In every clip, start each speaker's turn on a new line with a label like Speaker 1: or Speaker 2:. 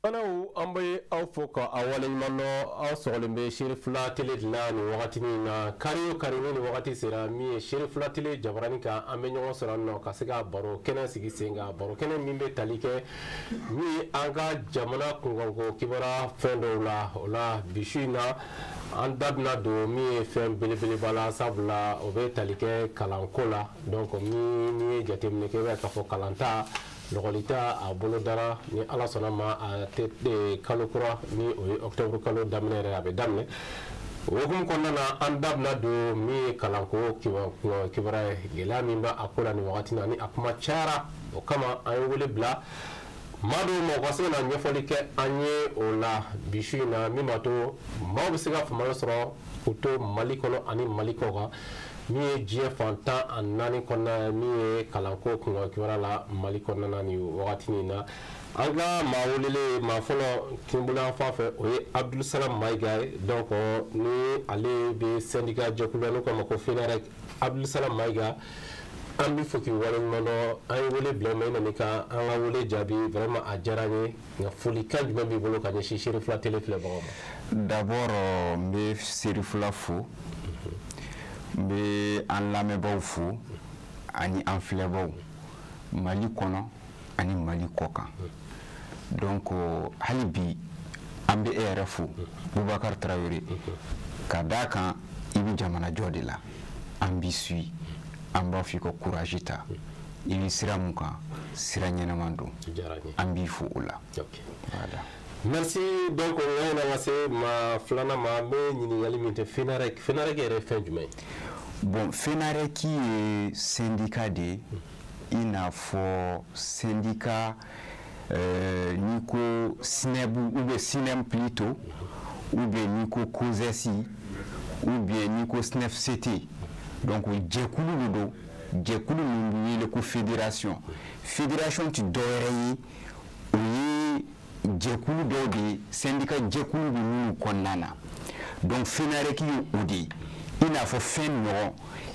Speaker 1: Banaw, an bɛ aw fo ka aw waleɲuman dɔn. Aw sɔgɔlen bɛ Serifula Tele de la nin wagati in na. Kari o kari ni nin wagati sera, min ye Serifula Tele jabarani kan, an bɛ ɲɔgɔn sɔrɔ nɔ ka se ka baro kɛnɛ sigi sen kan, baro kɛnɛ min bɛ tali kɛ min ye an ka jamana kunkanko kibaruya fɛn dɔw la. O la, bi su in na, an da bɛna don min ye fɛn belebeleba la, sabula o bɛ tali kɛ kalanko la. Donc min n'i ye jateminɛ kɛ, i b'a ye k'a fɔ kalanta lɔgɔlita a bolo dara. Ni Ala sɔnna ma, a tɛ kalo kura ni o ye octobre kalo daminɛ yɛrɛ, a bɛ daminɛ. O hukumu kɔnɔna na, an da bɛna don min ye kalanko kibaruya ye, gɛlɛya min b'a a ko la nin wagati na ni a kuma cayara. O kama, an ye wele bila maa dɔw ma, u ka se ka na ɲɛfɔli kɛ an ye o la bi su in na, min b'a to maaw bɛ se ka faamuya sɔrɔ k'u to Mali kɔnɔ ani Mali kɔ kan, min ye diɲɛ fan 14 kɔnɔna ye, min ye kalanko kunkan kibaruya la Mali kɔnɔna na nin wagati in na. An ka maa welelen, maa fɔlɔ kinbolo yan fan fɛ, o ye Abdul Salam Mayiga ye. Donc ni ale bɛ syndicat jɛkulu la n'u k'a ma ko FENAREC. Abdul Salam Mayiga, an bɛ fo k'i waleɲuman dɔn. An ye wele bila i ma, i nana i ka an ka wele jaabi, vraiment a diyara an ye. Nka folikan jumɛn b'i bolo ka ɲɛsin Serifula Tele filɛbagaw ma?
Speaker 2: D'abord, n bɛ Serifula fo, n bɛ an lamɛnbaaw fo ani an filɛbaaw Mali kɔnɔ ani Mali kɔ kan. Donc hali bi, an bɛ e yɛrɛ fo, Bubakari Tarawele, ka d'a kan i bɛ jamanajɔ de la. An b'i suit, an b'a fɔ i ka courage ta, i bɛ sira mun kan, sira ɲɛnama don. An b'i fo o la.
Speaker 1: Voilà. Merci. Donc n ka ka se maa filanan ma, n bɛ ɲininkali min kɛ: FENAREC, FENAREC yɛrɛ ye fɛn jumɛn ye?
Speaker 2: Bon, FENAREC ye syndicat de ye, i n'a fɔ syndicat n'i ko SNEP ou bien SYNEM plutôt, ou bien n'i ko COSES, ou bien n'i ko SNEFCT. Donc jɛkulu de don, jɛkulu min bɛ wele ko fédération. Fédération ti dɔwɛrɛ ye, o ye jɛkulu dɔw de ye, syndicat jɛkulu bɛ minnu kɔnɔna na. Donc FENAREC ye o de ye, i n'a fɔ FEN ɲɔgɔn,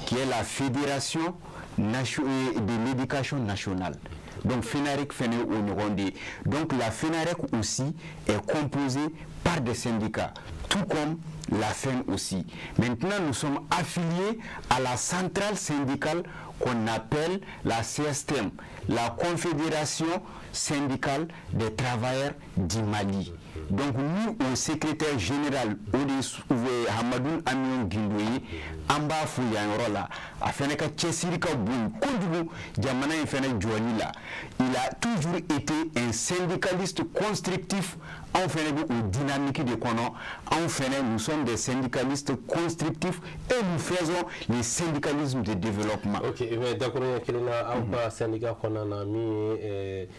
Speaker 2: qui est la Fédération de l'éducation nationale. Donc FENAREC fɛnɛ ye o ɲɔgɔn de ye. Donc la FENAREC aussi est composée par des syndicats, tout comme la FEN aussi. Maintenant, nous sommes affiliés à la centrale syndicale qu'on appelle la CSTM, la Confédération syndicale des travailleurs du Mali. Donc nous, au secrétaire général, o de ye Hamadoun Amion Guindo ye, an b'a fo yan yɔrɔ la. A fɛnɛ ka cɛsiri ka bon kojugu jamana in fɛnɛ jɔli la. Il a toujours été un syndicaliste constructif. Anw fɛnɛ bɛ o dynamique de kɔnɔ. Anw fɛnɛ, nous sommes des syndicalistes constructifs et nous faisons le syndicalisme de développement.
Speaker 1: Ok, mais dakuruɲɛ kelen na, aw ka syndicat kɔnɔna na, min ye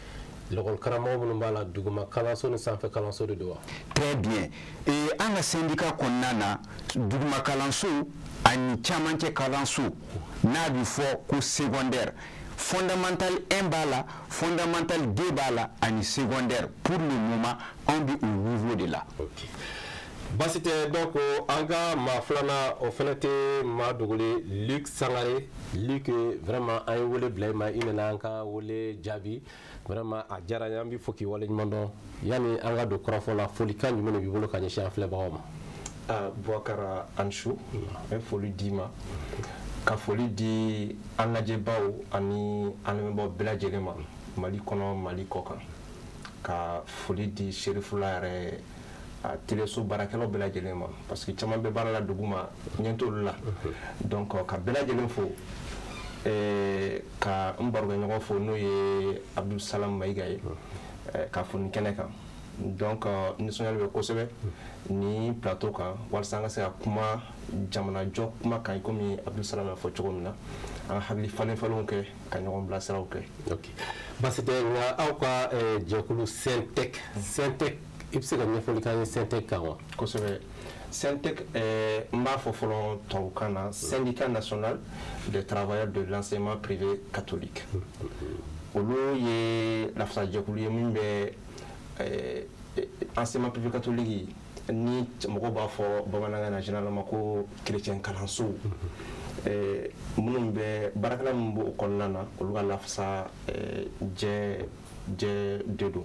Speaker 1: lɔkɔli karamɔgɔ minnu b'a la, duguma kalanso ni sanfɛ kalanso de don wa?
Speaker 2: Très bien. Et an ka syndicat kɔnɔna na, duguma kalanso ani camancɛ kalanso, n'a bɛ fɔ ko secondaire, fondamental 1 b'a la, fondamental 2 b'a la, ani secondaire. Pour le moment, anw bɛ au niveau de la.
Speaker 1: Ok, basi tɛ. Donc an ka maa filanan, o fɛnɛ tɛ maa dogolen, Luc Sangare. Luc, vraiment an ye wele bila i ma, i nana an ka wele jaabi, vraiment a diyara n ye, an b'i fo k'i waleɲuman dɔn. Yanni an ka don kɔrɔfɔ la, folikan jumɛn de b'i bolo ka ɲɛsin an filɛbagaw ma?
Speaker 3: Boubacar Ansou, n bɛ foli d'i ma, ka foli di an lajɛbaw ani an lamɛnbaaw bɛɛ lajɛlen ma Mali kɔnɔ, Mali kɔ kan, ka foli di Serifula yɛrɛ a teleso baarakɛlaw bɛɛ lajɛlen ma, parce que caman bɛ baara la dugu ma, ɲɛ t'olu la. Donc ka bɛɛ lajɛlen fo, ka n barokɛɲɔgɔn fo, n'o ye Abdul Salam Mayiga ye, ka fo nin kɛnɛ kan. Donc nisɔndiyali bɛ kosɛbɛ ni plateau kan, walasa an ka se ka kuma jamanajɔ kuma kan, komi Abdul Salam y'a fɔ cogo min na, an ka hakili falen falenw kɛ, ka ɲɔgɔn bilasiraw kɛ.
Speaker 1: Ok, basi tɛ. Nka aw ka jɛkulu Syntec, Syntec, i bɛ se ka ɲɛfɔli k'an ye Syntec kan wa?
Speaker 3: Kosɛbɛ. Syntec, n b'a fɔ fɔlɔ tubabukan na, Syndicat national des travailleurs de l'enseignement privé catholique. Olu ye lafasajɛkulu ye min bɛ enseignement privé catholique, ni mɔgɔw b'a fɔ bamanankan na généralement ko chrétien kalanso, minnu bɛ baarakɛla minnu b'o kɔnɔna na, olu ka lafasa jɛ jɛ de don.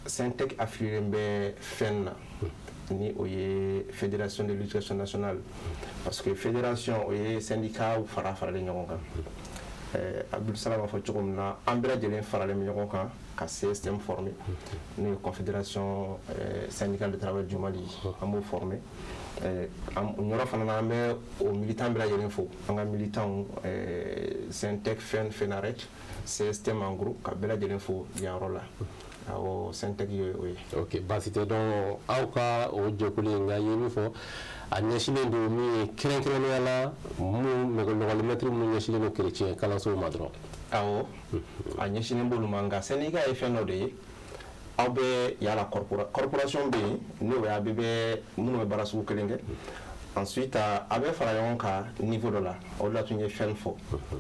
Speaker 3: Syntec affilié bɛ fɛn na ni o ye Fédération de l'éducation nationale, parce que fédération o ye syndicat faralen ɲɔgɔn kan. Abdul Salam b'a fɔ cogo min na, an bɛɛ lajɛlen faralen bɛ ɲɔgɔn kan ka CSTM former, n'o ye Confédération syndicale de travail du Mali, an b'o former. O yɔrɔ fana na, an bɛ o militant bɛɛ lajɛlen fo, an ka militant Syntec, FEN, FENAREC, CSTM en gros, ka bɛɛ lajɛlen fo yan yɔrɔ la. Awɔ, Syntec ye o ye.
Speaker 1: Ok, baasi tɛ. Donc aw ka o jɛkulu in, nka i ye min fɔ, a ɲɛsinnen don min ye kɛrɛnkɛrɛnnenya la, mun lɔgɔlimɛtiri minnu ɲɛsinnen don kerecɛn kalansow ma dɔrɔn?
Speaker 3: Awɔ, a ɲɛsinnen b'olu ma, nka syndicat ye fɛn dɔ de ye. Aw bɛ yala corporation bɛ yen, n'o ye a bɛɛ bɛ minnu bɛ baara sugu kelen kɛ. Ensuite, a bɛ fara ɲɔgɔn kan niveau dɔ la. O de la tun ye fɛn fɔ.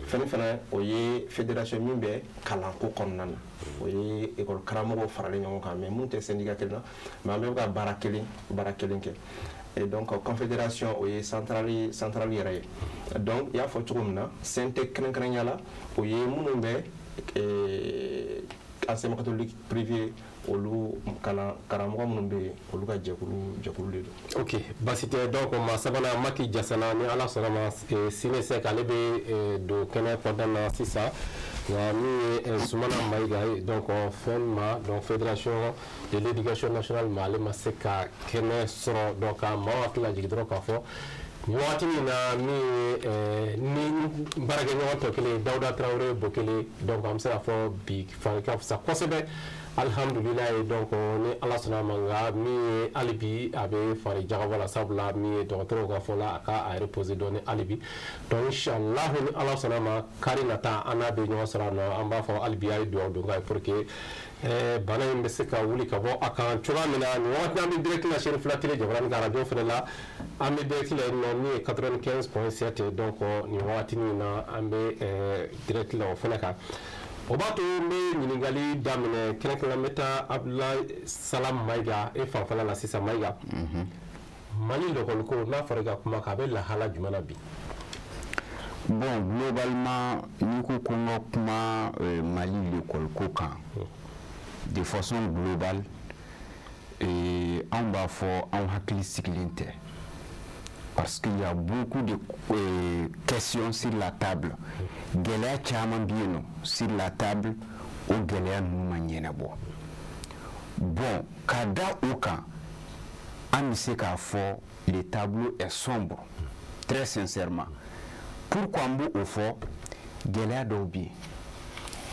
Speaker 3: Fɛn fana, o ye fédération min bɛ kalanko kɔnɔna na, o ye école karamɔgɔw faralen ɲɔgɔn kan, mais mun tɛ syndicat kelen na, mais an bɛɛ bɛ ka baara kelen kɛ. Et donc confédération, o ye centrale yɛrɛ ye. Donc i y'a fɔ cogo min na, Syntec kɛrɛnkɛrɛnya la, o ye minnu bɛ enseignement catholique privé, olu kalan karamɔgɔ minnu bɛ yen, olu ka jɛkulu de don.
Speaker 1: Ok, baasi tɛ. Donc maa sabanan, Maki Jasana, ni Ala sɔnna ma, Sinesɛk, ale bɛ don kɛnɛ kɔnɔna na sisan. Nka min ye Sumana Mayiga ye, donc fɛn ma, donc Fédération de l'éducation nationale ma, ale ma se ka kɛnɛ sɔrɔ. Donc ka maaw hakili lajigin dɔrɔn k'a fɔ nin wagati min na, min ye ni baarakɛɲɔgɔn tɔ kelen, Dawuda Tarawele Bokele, donc an bɛ se k'a fɔ bi fari ka fisa kosɛbɛ, alihamudulilayi. Donc ni Ala sɔnna a ma, nka min ye hali bi a bɛ fari jagabɔ la, sabula min ye dɔgɔtɔrɔw ka fɔ la, a ka a reposer dɔɔni hali bi. Donc inshallah, ni Ala sɔnna a ma, kari nata an n'a bɛ ɲɔgɔn sɔrɔ a nɔ. An b'a fɔ hali bi a ye dugawu don k'a ye pour que bana in bɛ se ka wuli ka bɔ a kan cogoya min na. Nin wagati an bɛ direct la Seri Fila Tele Jabarani ka radio fana la, an bɛ direct la yen nɔ, min ye 95.7. Donc nin wagati in na, an bɛ direct la o fana kan. O b'a to n bɛ ɲininkali daminɛ kɛrɛnkɛrɛn, n bɛ taa Abudulayi Salam Mayiga e fanfɛla la sisan. Mayiga, Mali lɔkɔliko, n'a fɔra i ka kuma kan, a bɛ lahala jumɛn na bi?
Speaker 2: Bon, globalement, n'i ko n ka kuma Mali l'école ko kan de façon globale, anw b'a fɔ anw hakili sigilen tɛ, parce qu'il y a beaucoup de questions sur la table. Gɛlɛya caman bɛ yen nɔ sur la table, o gɛlɛya ninnu ma ɲɛnabɔ. Bon, ka da o kan, an bɛ se k'a fɔ le tableau est sombre, très sincèrement. Pourquoi n b'o fɔ? Gɛlɛya dɔw bɛ yen.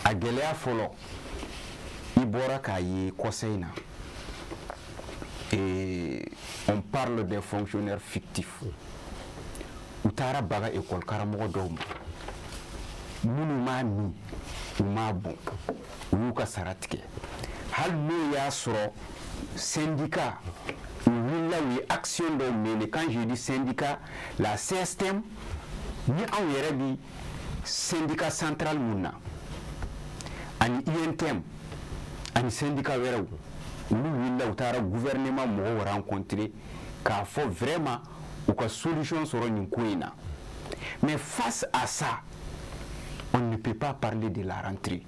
Speaker 2: A gɛlɛya fɔlɔ, i bɔra k'a ye kɔsa in na, et on parle des fonctionnaires fictifs. U taara baga école karamɔgɔ dɔw ma, minnu m'a min, u m'a bɔn, u y'u ka sara tigɛ, hali n'o y'a sɔrɔ syndicat u wulila, u ye action dɔw mener. Quand je dis syndicat, la CSTM, ni anw yɛrɛ bi syndicat central mun na, ani UNTM, ani syndicat wɛrɛw, olu wulila, u taara gouvernement mɔgɔw rencontrer k'a fɔ vraiment u ka solution sɔrɔ nin ko in na. Mais face à ça, on ne peut pas parler de la rentrée,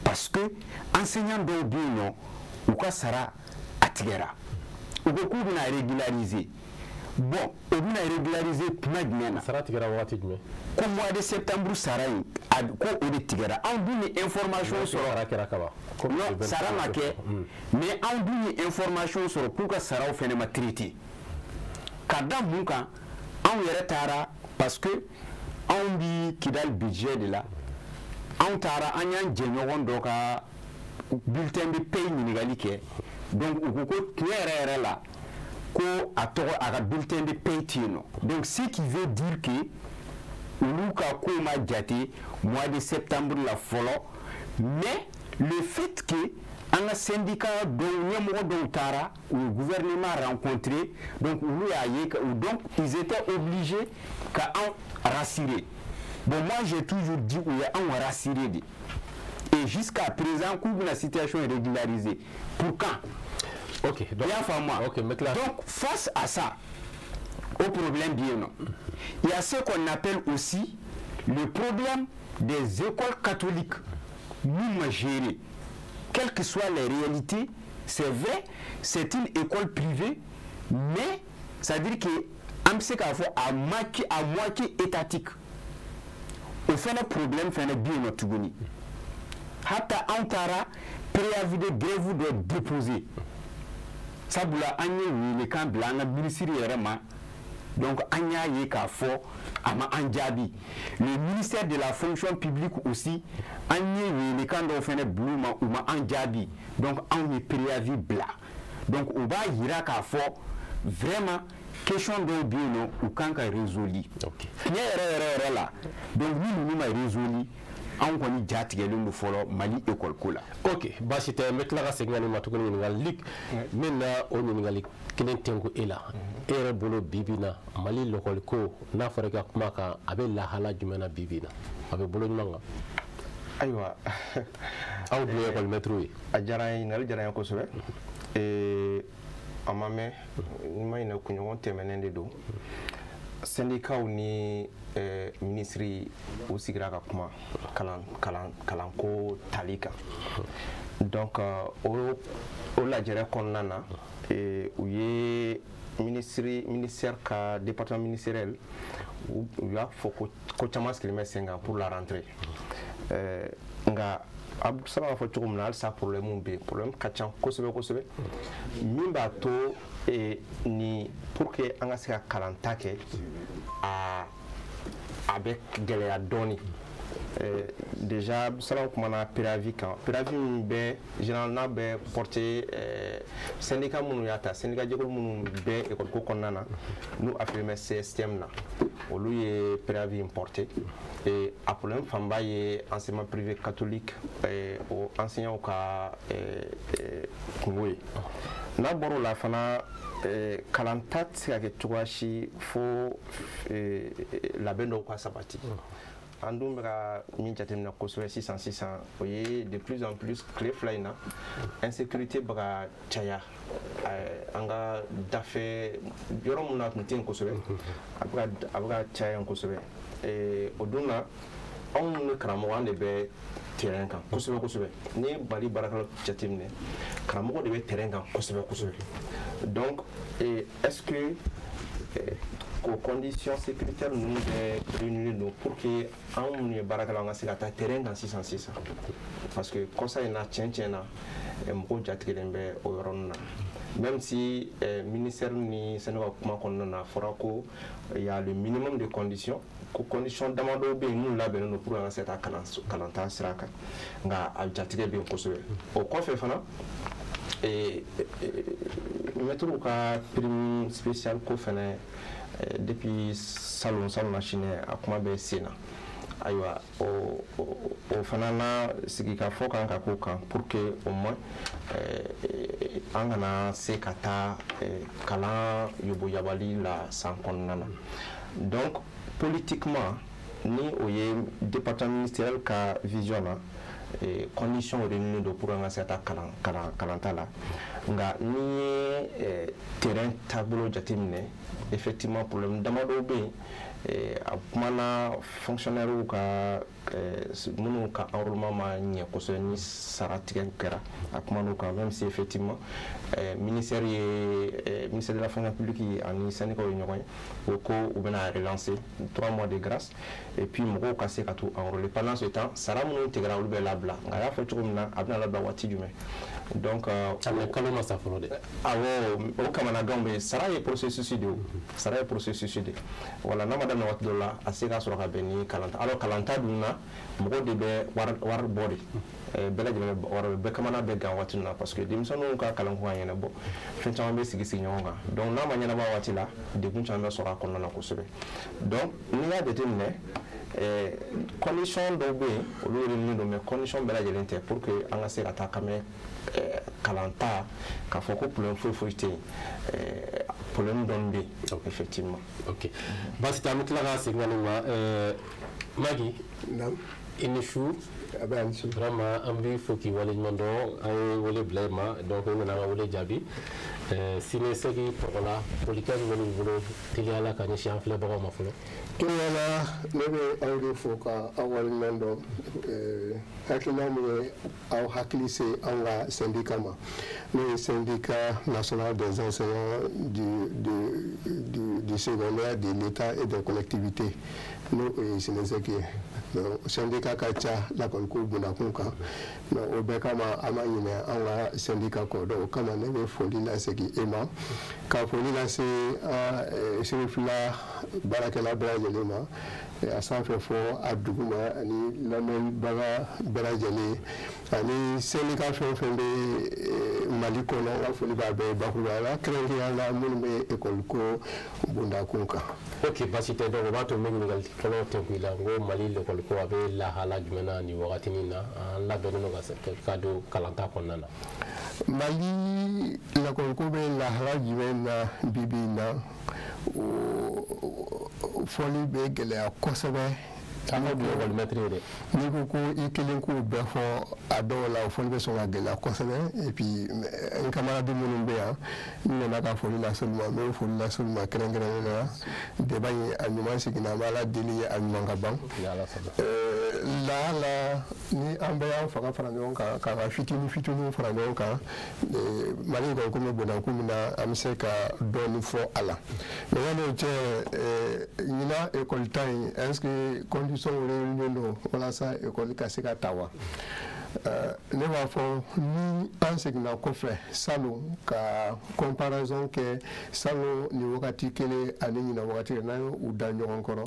Speaker 2: parce que enseignant dɔw bɛ yen nɔ, u ka sara a tigɛra. U ko k'u bɛna régulariser. Bon, o bɛna régulariser tuma jumɛn na?
Speaker 1: Sara tigɛra wagati jumɛn?
Speaker 2: Ko mois de septembre sara in, a ko o de tigɛra. Anw dun ye information sɔrɔ.
Speaker 1: Sara kɛra kaban?
Speaker 2: Non, sara ma kɛ, mais anw dun ye information sɔrɔ k'u ka saraw fɛnɛ ma traité. Ka da mun kan? Anw yɛrɛ taara, parce que anw bi Kidal budget de la, anw taara, an y'an jɛɲɔgɔn dɔ ka bulletin de paie ɲininkali kɛ. Donc u ko ko tiɲɛ yɛrɛ yɛrɛ la, ko a tɔgɔ, a ka bulletin de paie tɛ yen nɔ. Donc ce qui veut dire que olu ka ko ma jate mois de septembre la fɔlɔ. Mais le fait que an ka syndicat dɔw ɲɛmɔgɔ dɔw taara, u ye gouvernement rencontré, donc olu y'a ye, donc ils étaient obligés ka anw rassurer. Bon, moi j'ai toujours dit, u ye anw rassurer de, et jusqu'à présent k'u bɛna situation régulariser pour quand?
Speaker 1: Ok, donc
Speaker 2: i y'a faamu wa?
Speaker 1: Ok, n bɛ tila.
Speaker 2: Donc face à ça, au problème bɛ yen nɔ, il y a ce qu'on appelle aussi le problème des écoles catholiques mun ma gérer. Quelles que soient les réalités, c'est vrai, c'est une école privée, mais ça veut dire que an bɛ se k'a fɔ à moitié étatique. O fɛnɛ problème fɛnɛ bɛ yen nɔ tuguni. Hata anw taara préavis de grève dɔ déposer, sabula an ye welekan bila an ka minisiri yɛrɛ ma. Donc an y'a ye k'a fɔ a ma an jaabi. Le ministère de la Fonction publique aussi, an ye welekan dɔw fɛnɛ bil'u ma, u ma an jaabi. Donc anw ye préavis bila. Donc o b'a yira k'a fɔ vraiment question dɔw bɛ yen nɔ, u kan ka résolu tiɲɛ yɛrɛ yɛrɛ yɛrɛ la. Donc ni ninnu ma résolu, anw kɔni ja tigɛlen don fɔlɔ Mali école ko la.
Speaker 1: Ok, baasi tɛ. N bɛ tila ka segin ka nin ma tuguni. Ɲininkali Luc, min na o ɲininkali kelen tɛnku e la, e yɛrɛ bolo, bi bi in na, Mali lɔkɔli ko, n'a fɔra i ka kuma kan, a bɛ lahala jumɛn na bi bi in na? A bɛ bolo ɲuman kan?
Speaker 3: Ayiwa.
Speaker 1: Aw dun ye école maître ye.
Speaker 3: A diyara n ye, ɲininkali diyara n ye kosɛbɛ. A ma mɛn, n ma ɲinɛ, kunɲɔgɔn tɛmɛnen de don, syndicats ni minisiri u sigira ka kuma kalan kalan kalanko tali kan. Donc o lajɛrɛ kɔnɔna na, u ye minisiri, ministère ka département ministériel, u y'a fɔ ko ko caman sigilen bɛ sen kan pour la rentrée. Nka a saba b'a fɔ cogo min na, halisa problème bɛ yen, problème ka ca kosɛbɛ kosɛbɛ, min b'a to ni pour que an ka se ka kalanta kɛ, a bɛ gɛlɛya dɔɔni. Déjà Salam kumana préavis kan. Préavis min bɛ général n'a bɛ porter syndicat minnu y'a ta, syndicat jɛkulu minnu bɛ école ko kɔnɔna na, n'u affilié bɛ CSTM na, olu ye préavis in porter. Et a problème fanba ye enseignement privé catholique, o enseignants ka kungo ye. N'a bɔr'o la fana, kalanta tɛ se ka kɛ cogoya si fo labɛn dɔw ka sabati. An dun bɛ ka min jateminɛ kosɛbɛ sisan sisan, o ye de plus en plus tile 2 in na, insécurité bɛ ka caya an ka dafɛ yɔrɔ min na, a tun tɛ yen kosɛbɛ, a bɛ ka caya yen kosɛbɛ. O dun na, anw ni karamɔgɔ, an de bɛ terrain kan kosɛbɛ kosɛbɛ. N'i ye Mali baarakɛlaw jateminɛ, karamɔgɔ de bɛ terrain kan kosɛbɛ kosɛbɛ. Donc est-ce que o conditions sécuritaires ninnu bɛɛ réunies don pour que anw minnu ye baarakɛlaw, an ka se ka taa terrain kan sisan sisan? Parce que kɔsa in na, tiɲɛ tiɲɛ na, mɔgɔw jatigɛlen bɛ o yɔrɔnin na, même si ministère ni syndicat kuma kɔnɔna na, a fɔra ko il y a le minimum de conditions, ko condition damadɔ bɛ yen minnu labɛnnen don pour an ka se ka taa kalan kalanta sira kan, nka a jatigɛ bɛ yen kosɛbɛ. O kɔfɛ fana, mɛtiriw ka prime spéciale ko fɛnɛ, depuis salon salon na sini, a kuma bɛ sen na. Ayiwa, o fana na sigikafɔ kan ka k'o kan pour que au moins an kana se ka taa kalan yoboyabali la san kɔnɔna na. Donc politiquement, ni o ye département ministériel ka vision na, condition réunies don pour an ka se ka taa kalan kalan kalanta la. Nka n'i ye terrain taabolo jateminɛ, effectivement problème damadɔw bɛ yen. A kumana fonctionnaires ka minnu ka enrôlement ma ɲɛ kosɛbɛ ni sara tigɛ kɛra, a kumana o kan, même si effectivement ministère ye, ministère de la Fonction publique ani syndicat ye ɲɔgɔn ye, o ko u bɛna relancer 3 mois de grâce et puis mɔgɔw ka se ka t'u enrôler. Pendant ce temps, sara minnu tigɛra, olu bɛ labila, nka a y'a fɔ cogo min na, a bɛna labila waati jumɛn? Donc
Speaker 1: mais kalo ma sa fɔlɔ dɛ.
Speaker 3: Awɔ, o kamanaganw bɛ yen. Sara ye processus de ye, o sara ye processus de ye. Wala n'a ma daminɛ waati dɔ la, a se ka sɔrɔ ka bɛn ni kalanta. Alors kalanta dun na, mɔgɔw de bɛ wari bɔ de, bɛɛ lajɛlen bɛ wari bɛɛ kamana bɛ gan waati min na, parce que denmisɛnninw ka kalanko ka ɲɛnabɔ, fɛn caman bɛ sigi sigi ɲɔgɔn kan. Donc n'a ma ɲɛnabɔ waati la, degun caman bɛ sɔrɔ a kɔnɔna na kosɛbɛ. Donc n'i y'a jateminɛ, condition dɔw bɛ yen, olu réunies don, mais condition bɛɛ lajɛlen tɛ pour que an ka se ka taa kan kalanta k'a fɔ ko problème foyi foyi tɛ yen. Problème dɔɔni bɛ yen effectivement.
Speaker 1: Ok, baasi tɛ, an bɛ tila ka segin ka nin ma. Magi, i ni su. Vraiment, an b'i fo k'i waleɲuman dɔn. An ye wele bila i ma, donc i nana an ka wele jaabi. SYNESEC tɔgɔ la, folikan jumɛn b'i bolo teliya la ka ɲɛsin an filɛbagaw ma fɔlɔ?
Speaker 4: Teliya la, ne bɛ aw de fo ka aw waleɲuman dɔn hakilina min ye aw hakili se an ka syndicat ma, n'o ye syndicat national des enseignants du secondaire de l'État et des collectivités, n'o ye SYNESEC ye. Donc syndicat ka ca lakɔliko bundakun kan, mais o bɛɛ kama an ma ɲinɛ an ka syndicat kɔ. Donc o kama ne bɛ foli lasegin e ma, ka foli lase an Serifila baarakɛla bɛɛ lajɛlen ma, a sanfɛ fɔ a duguma, ani lamɛnbaga bɛɛ lajɛlen, ani syndicat fɛn o fɛn bɛ Mali kɔnɔ, n ka foli b'a bɛɛ ye bakurubaya la, kɛrɛnkɛrɛnnenya la minnu bɛ ekɔli ko bundakun kan.
Speaker 1: Ok, basi tɛ. Donc o b'a to n bɛ ɲininkali fɔlɔ tɛnku i la, n ko Mali lekɔli ko a bɛ lahala jumɛn na nin wagatinin na, an labɛnnen don ka don kalanta kɔnɔna na?
Speaker 4: Mali lakɔli ko bɛ lahala jumɛn na bi bi in na, o fɔli bɛ gɛlɛya kosɛbɛ.
Speaker 1: An ka don ekɔlimɛtiri ye dɛ.
Speaker 4: N'i ko ko i kelen k'o bɛɛ fɔ a dɔw la, o fɔli bɛ sɔn ka gɛlɛya kosɛbɛ. Et puis n camarade minnu bɛ yan, n nana ka foli lase olu ma, n bɛ foli lase olu ma kɛrɛnkɛrɛnnenya la. Débat in a ɲuman seginna, an bɛ Ala deli a ɲuman ka ban. Lahala ni an bɛɛ y'an fanga fara ɲɔgɔn kan, k'an ka fitinin fitininw fara ɲɔgɔn kan, Mali ekɔli ko bɛ bondakun min na, an bɛ se ka dɔɔnin fɔ a la. Mais yanni o cɛ, ɲinan ekɔli ta in, est ce que conditions réunies don walasa ekɔli ka se ka ta wa? Ne b'a fɔ ni an seginna kɔfɛ salon ka comparaison kɛ salon ni wagati kelen ani ɲinan wagati kelen, n'an y'u da ɲɔgɔn kɔrɔ,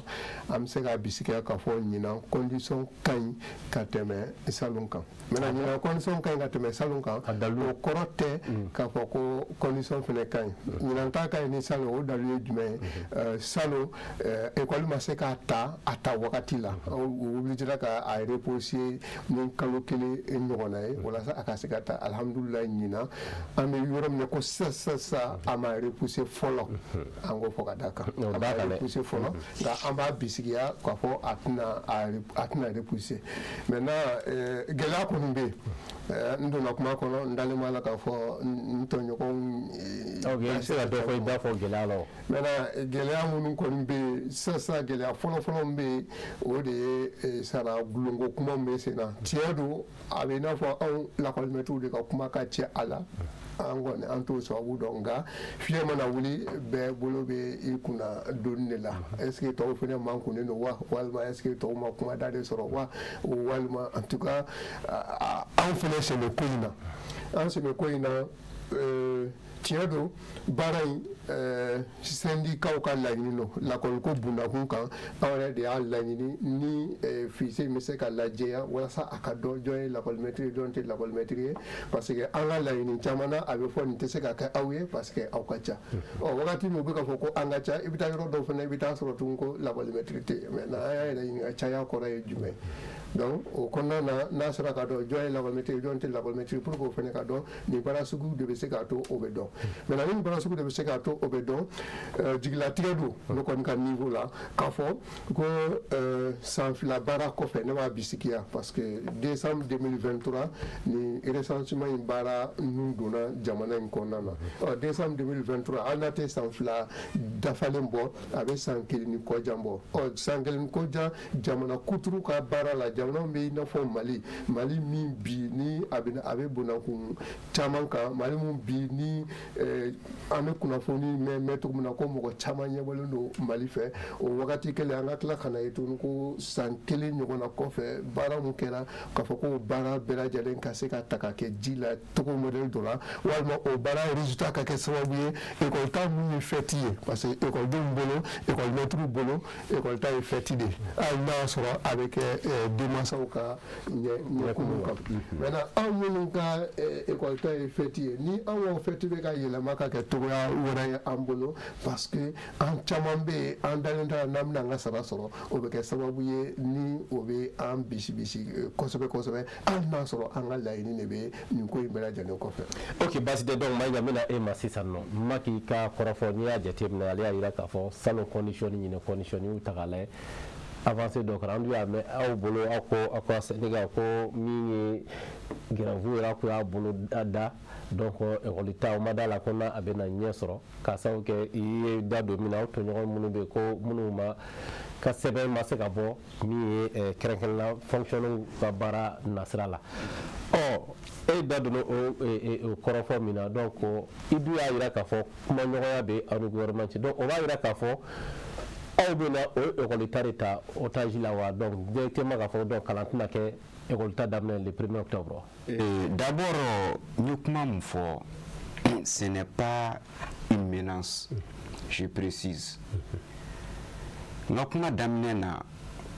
Speaker 4: an bɛ se k'a bisigiya k'a fɔ ɲinan condition ka ɲi ka tɛmɛ salon kan. Maintenant ɲinan condition ka ɲi ka tɛmɛ salon kan, o kɔrɔ tɛ k'a fɔ ko condition fana ka ɲi. Ɲinan ta ka ɲi ni salon, o dalu ye jumɛn ye? Salon ekɔli ma se k'a ta a ta wagati la, u obligera ka a repousser ni kalo kelen ɲɔgɔnna ye walasa a ka se ka ta. Alihamudulilayi, ɲinan an bɛ yɔrɔ min na ko sisan sisan sisan, a ma repousser fɔlɔ, an k'o fɔ ka d'a kan, a ma repousser fɔlɔ, nka an b'a bisigiya k'a fɔ a tɛna repousser. Maintenant gɛlɛya kɔni bɛ yen. N donna kuma kɔnɔ, n dalen b'a la k'a fɔ n tɔɲɔgɔnw.
Speaker 1: Ok, i bɛ se ka dɔ fɔ i da fɔ gɛlɛya la o.
Speaker 4: Maintenant gɛlɛya minnu kɔni bɛ yen sisan sisan, gɛlɛya fɔlɔ-fɔlɔ min bɛ yen, o de ye sara gulonko kuma min bɛ sen na. Tiɲɛ don, a bɛ i n'a fɔ anw lakɔlimɛtiriw de ka kuma ka ca a la, an kɔni an t'o sababu dɔn, nka fiɲɛ mana wuli, bɛɛ bolo bɛ i kunna donni de la. Est ce que tɔw fana man kunnen don wa, walima est ce que tɔw ma kumada de sɔrɔ wa, walima en tout cas anw fana sen bɛ ko in na, an sen bɛ ko in na. Tiɲɛ don, baara in syndicats ka laɲini don lakɔliko bundakun kan. Anw yɛrɛ de y'a laɲini ni fichier bɛ se ka lajɛya walasa a ka dɔn jɔn ye lakɔlimɛtiri ye, jɔn tɛ lakɔlimɛtiri ye, parce que an ka laɲini caman na, a bɛ fɔ nin tɛ se ka kɛ aw ye parce que aw ka ca. Ɔ wagati min u bɛ k'a fɔ ko an ka ca, i bɛ taa yɔrɔ dɔw fana, i bɛ taa sɔrɔ tugun ko lakɔlimɛtiri tɛ yen. Maintenant an y'a yɛrɛ ɲininka, caya kɔrɔ ye jumɛn? Donc o kɔnɔna na, n'a sera ka dɔn jɔn ye lakɔlimɛtiri ye, jɔn tɛ lakɔlimɛtiri, pour que o fana ka dɔn, nin baara sugu de bɛ se k'a to o bɛ dɔn. Maintenant ni nin baara sugu de bɛ se k'a to o bɛ dɔn, jigilatigɛ don ne kɔni ka niveau la k'a fɔ ko san 2 baara kɔfɛ, ne b'a bisigiya, parce que décembre 2023 ni recensement in baara nun donna jamana in kɔnɔna na. Ɔ décembre 2023, hali n'a tɛ san 2 dafalen bɔ, a bɛ san 1 ni kɔjan bɔ. Ɔ san 1 ni kɔjan, jamana kuturu ka baara la, jamana bɛ i n'a fɔ Mali, Mali min bi ni a bɛ a bɛ bonnakun caman kan, Mali min bi ni an bɛ kunnafoni mɛn cogo min na ko mɔgɔ caman ɲɛbɔlen don Mali fɛ, o wagati kelen an ka tila ka na ye tuguni ko san 1 ɲɔgɔnna kɔfɛ, baara mun kɛra, k'a fɔ ko baara bɛɛ lajɛlen ka se ka ta ka kɛ ji la cogo modèle dɔ la, walima o baara résultat ka kɛ sababu ye ekɔli ta mun ye fête ye, parce que ekɔlidenw bolo, ekɔlimɛtiriw bolo, ekɔli ta ye fête de ye, hali n'a y'a sɔrɔ a bɛ kɛ denmansaw ka ɲɛkumu kan. Maintenant anw minnu ka ekɔli ta ye fête ye, ni anw ka fête bɛ ka yɛlɛma ka kɛ cogoya wɛrɛ ye an bolo, parce que an caman bɛ yen, an dalen t'a la n'an bɛna an ka sara sɔrɔ, o bɛ kɛ sababu ye ni o bɛ an bisi kosɛbɛ kosɛbɛ, hali n'a sɔrɔ an ka laɲini de bɛ nin ko in bɛɛ lajɛlen kɔfɛ.
Speaker 1: Ok, baasi tɛ. Donc Mayiga, n bɛna e ma sisan nɔ. Maki ka kɔrɔfɔ, n'i y'a jateminɛ, ale y'a jira k'a fɔ salon condition ni ɲinɛ condition, n'i y'u ta k'a lajɛ. avancée dɔ kɛra. An dun y'a mɛn aw bolo, aw ko aw ka syndicat ko min ye grève yɛrɛ ko y'a bolo da, donc école ta o ma da la ko n'a bɛna ɲɛ sɔrɔ, k'a sababu kɛ i ye da don min na, aw tɔɲɔgɔn minnu bɛ yen ko minnu ma ka sɛbɛn ma se ka bɔ min ye kɛrɛnkɛrɛnnenya fonctionnaire ka baara nasira la. Ɔ, e da donna o kɔrɔfɔ min na, donc i dun y'a jira k'a fɔ kumaɲɔgɔnya bɛ aw ni gouvernement cɛ. Donc o b'a jira k'a fɔ aw bɛna o école ta de ta otage la wa? Donc directement k'a fɔ donc kalan tɛna kɛ école ta daminɛ le 1er octobre.
Speaker 2: D'abord, n ye kuma min fɔ, ce n'est pas une menace, je précise. N ka kuma daminɛ na,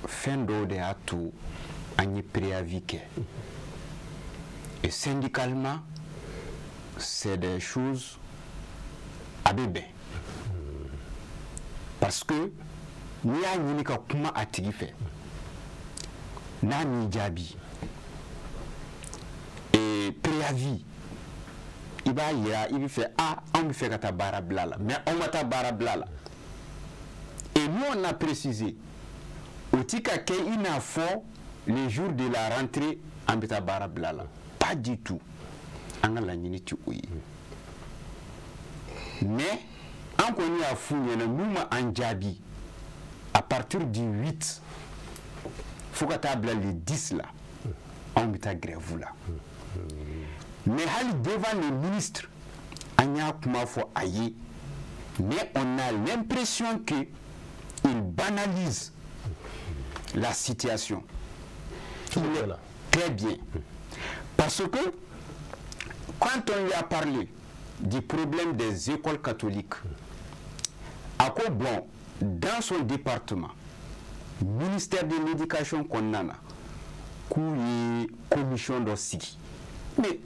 Speaker 2: fɛn dɔw de y'a to an ye préavis kɛ. Et syndicalement, c'est des choses a bɛ bɛn. Parce que n'i y'a ɲini ka kuma a tigi fɛ, n'a m'i jaabi, et préavis, i b'a yira i bɛ fɛ, a anw bɛ fɛ ka taa baara bila la, mais anw ma taa baara bila la. Et nous, on a précisé, o ti ka kɛ i n'a fɔ le jour de la rentrée an bɛ taa baara bila la. Pas du tout. An ka laɲini ti o ye. Mais an kɔni y'a f'u ɲɛna, n'u ma an jaabi à partir du 8 fo ka taa bila le 10 la, anw bɛ taa grève la. Mais hali devant le ministre, an y'a kuma fɔ a ye, mais on a l'impression que il banalise la situation. Il est très bien. Parce que quand on lui a parlé du problème des écoles catholiques, a ko bon, dans son département, ministère de l'Éducation kɔnɔna na, k'u ye commission dɔ sigi. Mais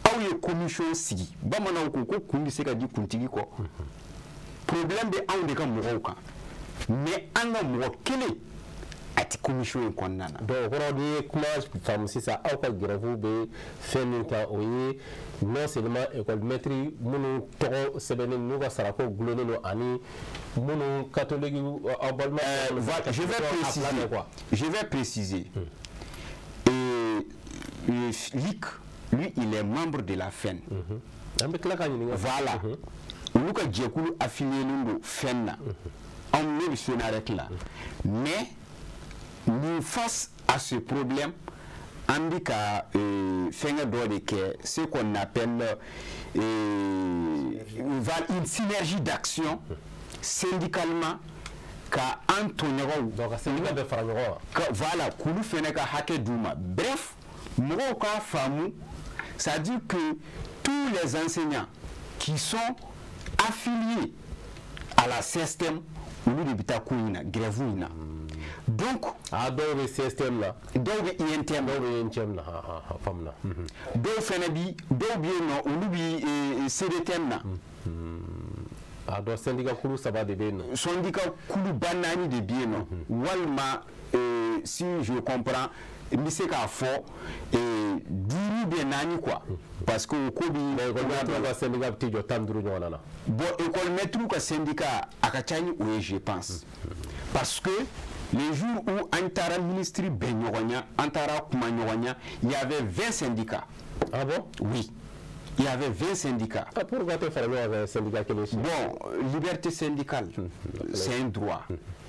Speaker 2: aw ye commission sigi, bamananw ko ko kun bɛ se ka di kuntigi kɔ. Problème bɛ anw de ka mɔgɔw kan, mais an ka mɔgɔ kelen a ti commission in kɔnɔna na.
Speaker 1: Donc o kɔrɔ, n'i ye kuma faamu sisan, aw ka grève bɛ fɛn min kan, o ye non seulement école maître minnu tɔgɔ sɛbɛnnen n'u ka sarako gulonnen don, ani minnu catholique aw balima.
Speaker 2: Voilà, je vais préciser. Je vais préciser. Et Lic, lui, il est membre de la FEN.
Speaker 1: An bɛ tila ka ɲininka.
Speaker 2: Voilà. Olu ka jɛkulu affilié don FEN na. Anw, ne bɛ FENAREC la. Mais nous, face à ce problème, an bɛ ka fɛnkɛ dɔ de kɛ, ce qu'on appelle une synergie d'action syndicalement, ka an tɔɲɔgɔnw
Speaker 1: Donc ka syndicat bɛɛ fara ɲɔgɔn
Speaker 2: kan. Ka voilà, k'olu fɛnɛ ka hakɛ d'u ma. Bref, mɔgɔw k'a faamu, c'est à dire que tous les enseignants qui sont affiliés à la CSTM, olu de bɛ taa ko in na, grève in na. Donc
Speaker 1: Ah, dɔw bɛ CSTM la.
Speaker 2: Dɔw bɛ UNTM.
Speaker 1: Dɔw bɛ UNTM na, ha ha ha, faamuna.
Speaker 2: Dɔw fɛnɛ bi, dɔw bɛ yen nɔ, olu bi CDTM na.
Speaker 1: A dɔn syndicat kulu saba de bɛ yen nɔ.
Speaker 2: Syndicat kuluba naani de bɛ yen nɔ, walima si je comprends, n bɛ se k'a fɔ duuru bɛ naani quoi, parce que o ko bi.
Speaker 1: Mais école maître ka syndicat bɛ t'i jɔ 15 ɲɔgɔnna na.
Speaker 2: Bon, école maître ka syndicat a ka ca ni o ye, je pense, parce que les jours où an taara ministre bɛn ɲɔgɔn ɲa, an taara kuma ɲɔgɔn ɲa, il y avait 20 syndicats.
Speaker 1: Ah bon?
Speaker 2: Oui, il y avait 20 syndicats.
Speaker 1: Ah, pourquoi tɛ fara ɲɔgɔn kan syndicat kelen si?
Speaker 2: Bon, liberté syndicale, c'est un droit.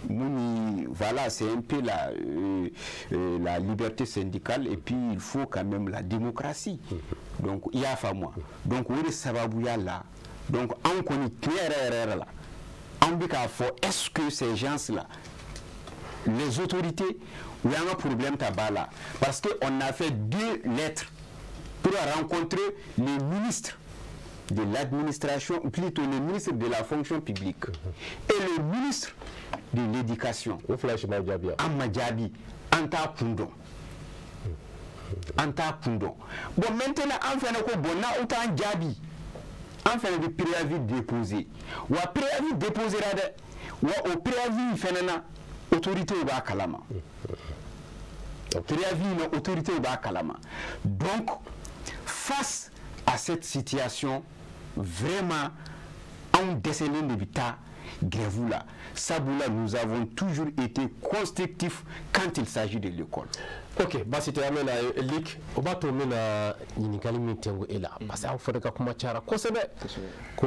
Speaker 2: Mouni, voilà, c'est un peu la liberté syndicale et puis il faut quand même la démocratie. Donc, il y a moi. Donc, o de sababuya la. Donc, an kɔni tiɲɛ yɛrɛ yɛrɛ yɛrɛ la, an bɛ k'a fɔ, est-ce que ces gens-là, les autorités, u y'an ka problème ta ba la? Parce que on a fait deux lettres pour rencontrer le ministre de l'administration, plutôt le ministre de la fonction publique et le ministre de l'Éducation.
Speaker 1: O fila si ma jaabi yan.
Speaker 2: An ma jaabi, an t'a kun dɔn. An t'a kun dɔn. Bon, maintenant, an fɛnɛ ko bon, n'aw t'an jaabi, an fɛnɛ bɛ préavis déposer. Wa préavis déposera dɛ, wa o préavis in fɛnɛ na, autorité b'a kalama. Préavis in na, autorité b'a kalama. Donc, face à cette situation, vraiment, anw dɛsɛlen de bɛ taa. grève la. Sabula, nous avons toujours été constructifs quand il s'agit de l'école.
Speaker 1: Ok, basi tɛ. An bɛna Lik, o b'a to n bɛna ɲininkali min tɛnku e la, parce que aw fana ka kuma cayara kosɛbɛ ko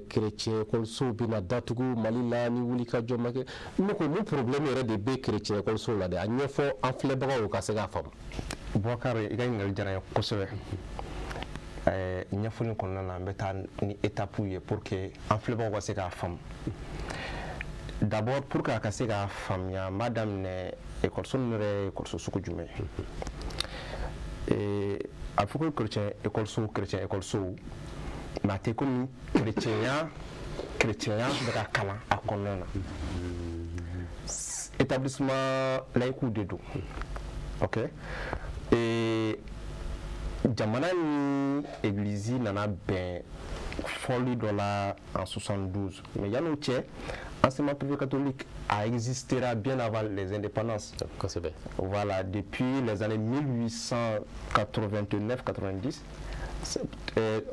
Speaker 1: chrétien ekɔlisow bɛna datugu Mali la ni wuli ka jɔ ma kɛ. Ne ko, mun problème yɛrɛ de bɛ chrétien ekɔlisow la dɛ? A ɲɛfɔ an filɛbagaw ka se k'a faamu.
Speaker 3: Boubacar, i ka ɲininkali diyara n ye kosɛbɛ. Ɲɛfɔli kɔnɔna na, an bɛ taa ni étape ye pour que an filɛbagaw ka se k'a faamu. D'abord, pour que a ka se k'a faamuya, n b'a daminɛ ekɔliso ninnu yɛrɛ ye ekɔliso sugu jumɛn ye? A bɛ fɔ ko chrétien ekɔliso, chrétien ekɔlisow, mais a tɛ komi chrétienya bɛ ka kalan a kɔnɔna na. Établissement laïque de don, ok. Jamana ni église nana bɛn fɔli dɔ la en 72, mais yan'o cɛ, enseignement privé catholique a existé bien avant les indépendances.
Speaker 1: Kosɛbɛ.
Speaker 3: Voilà, depuis les années 1889-90,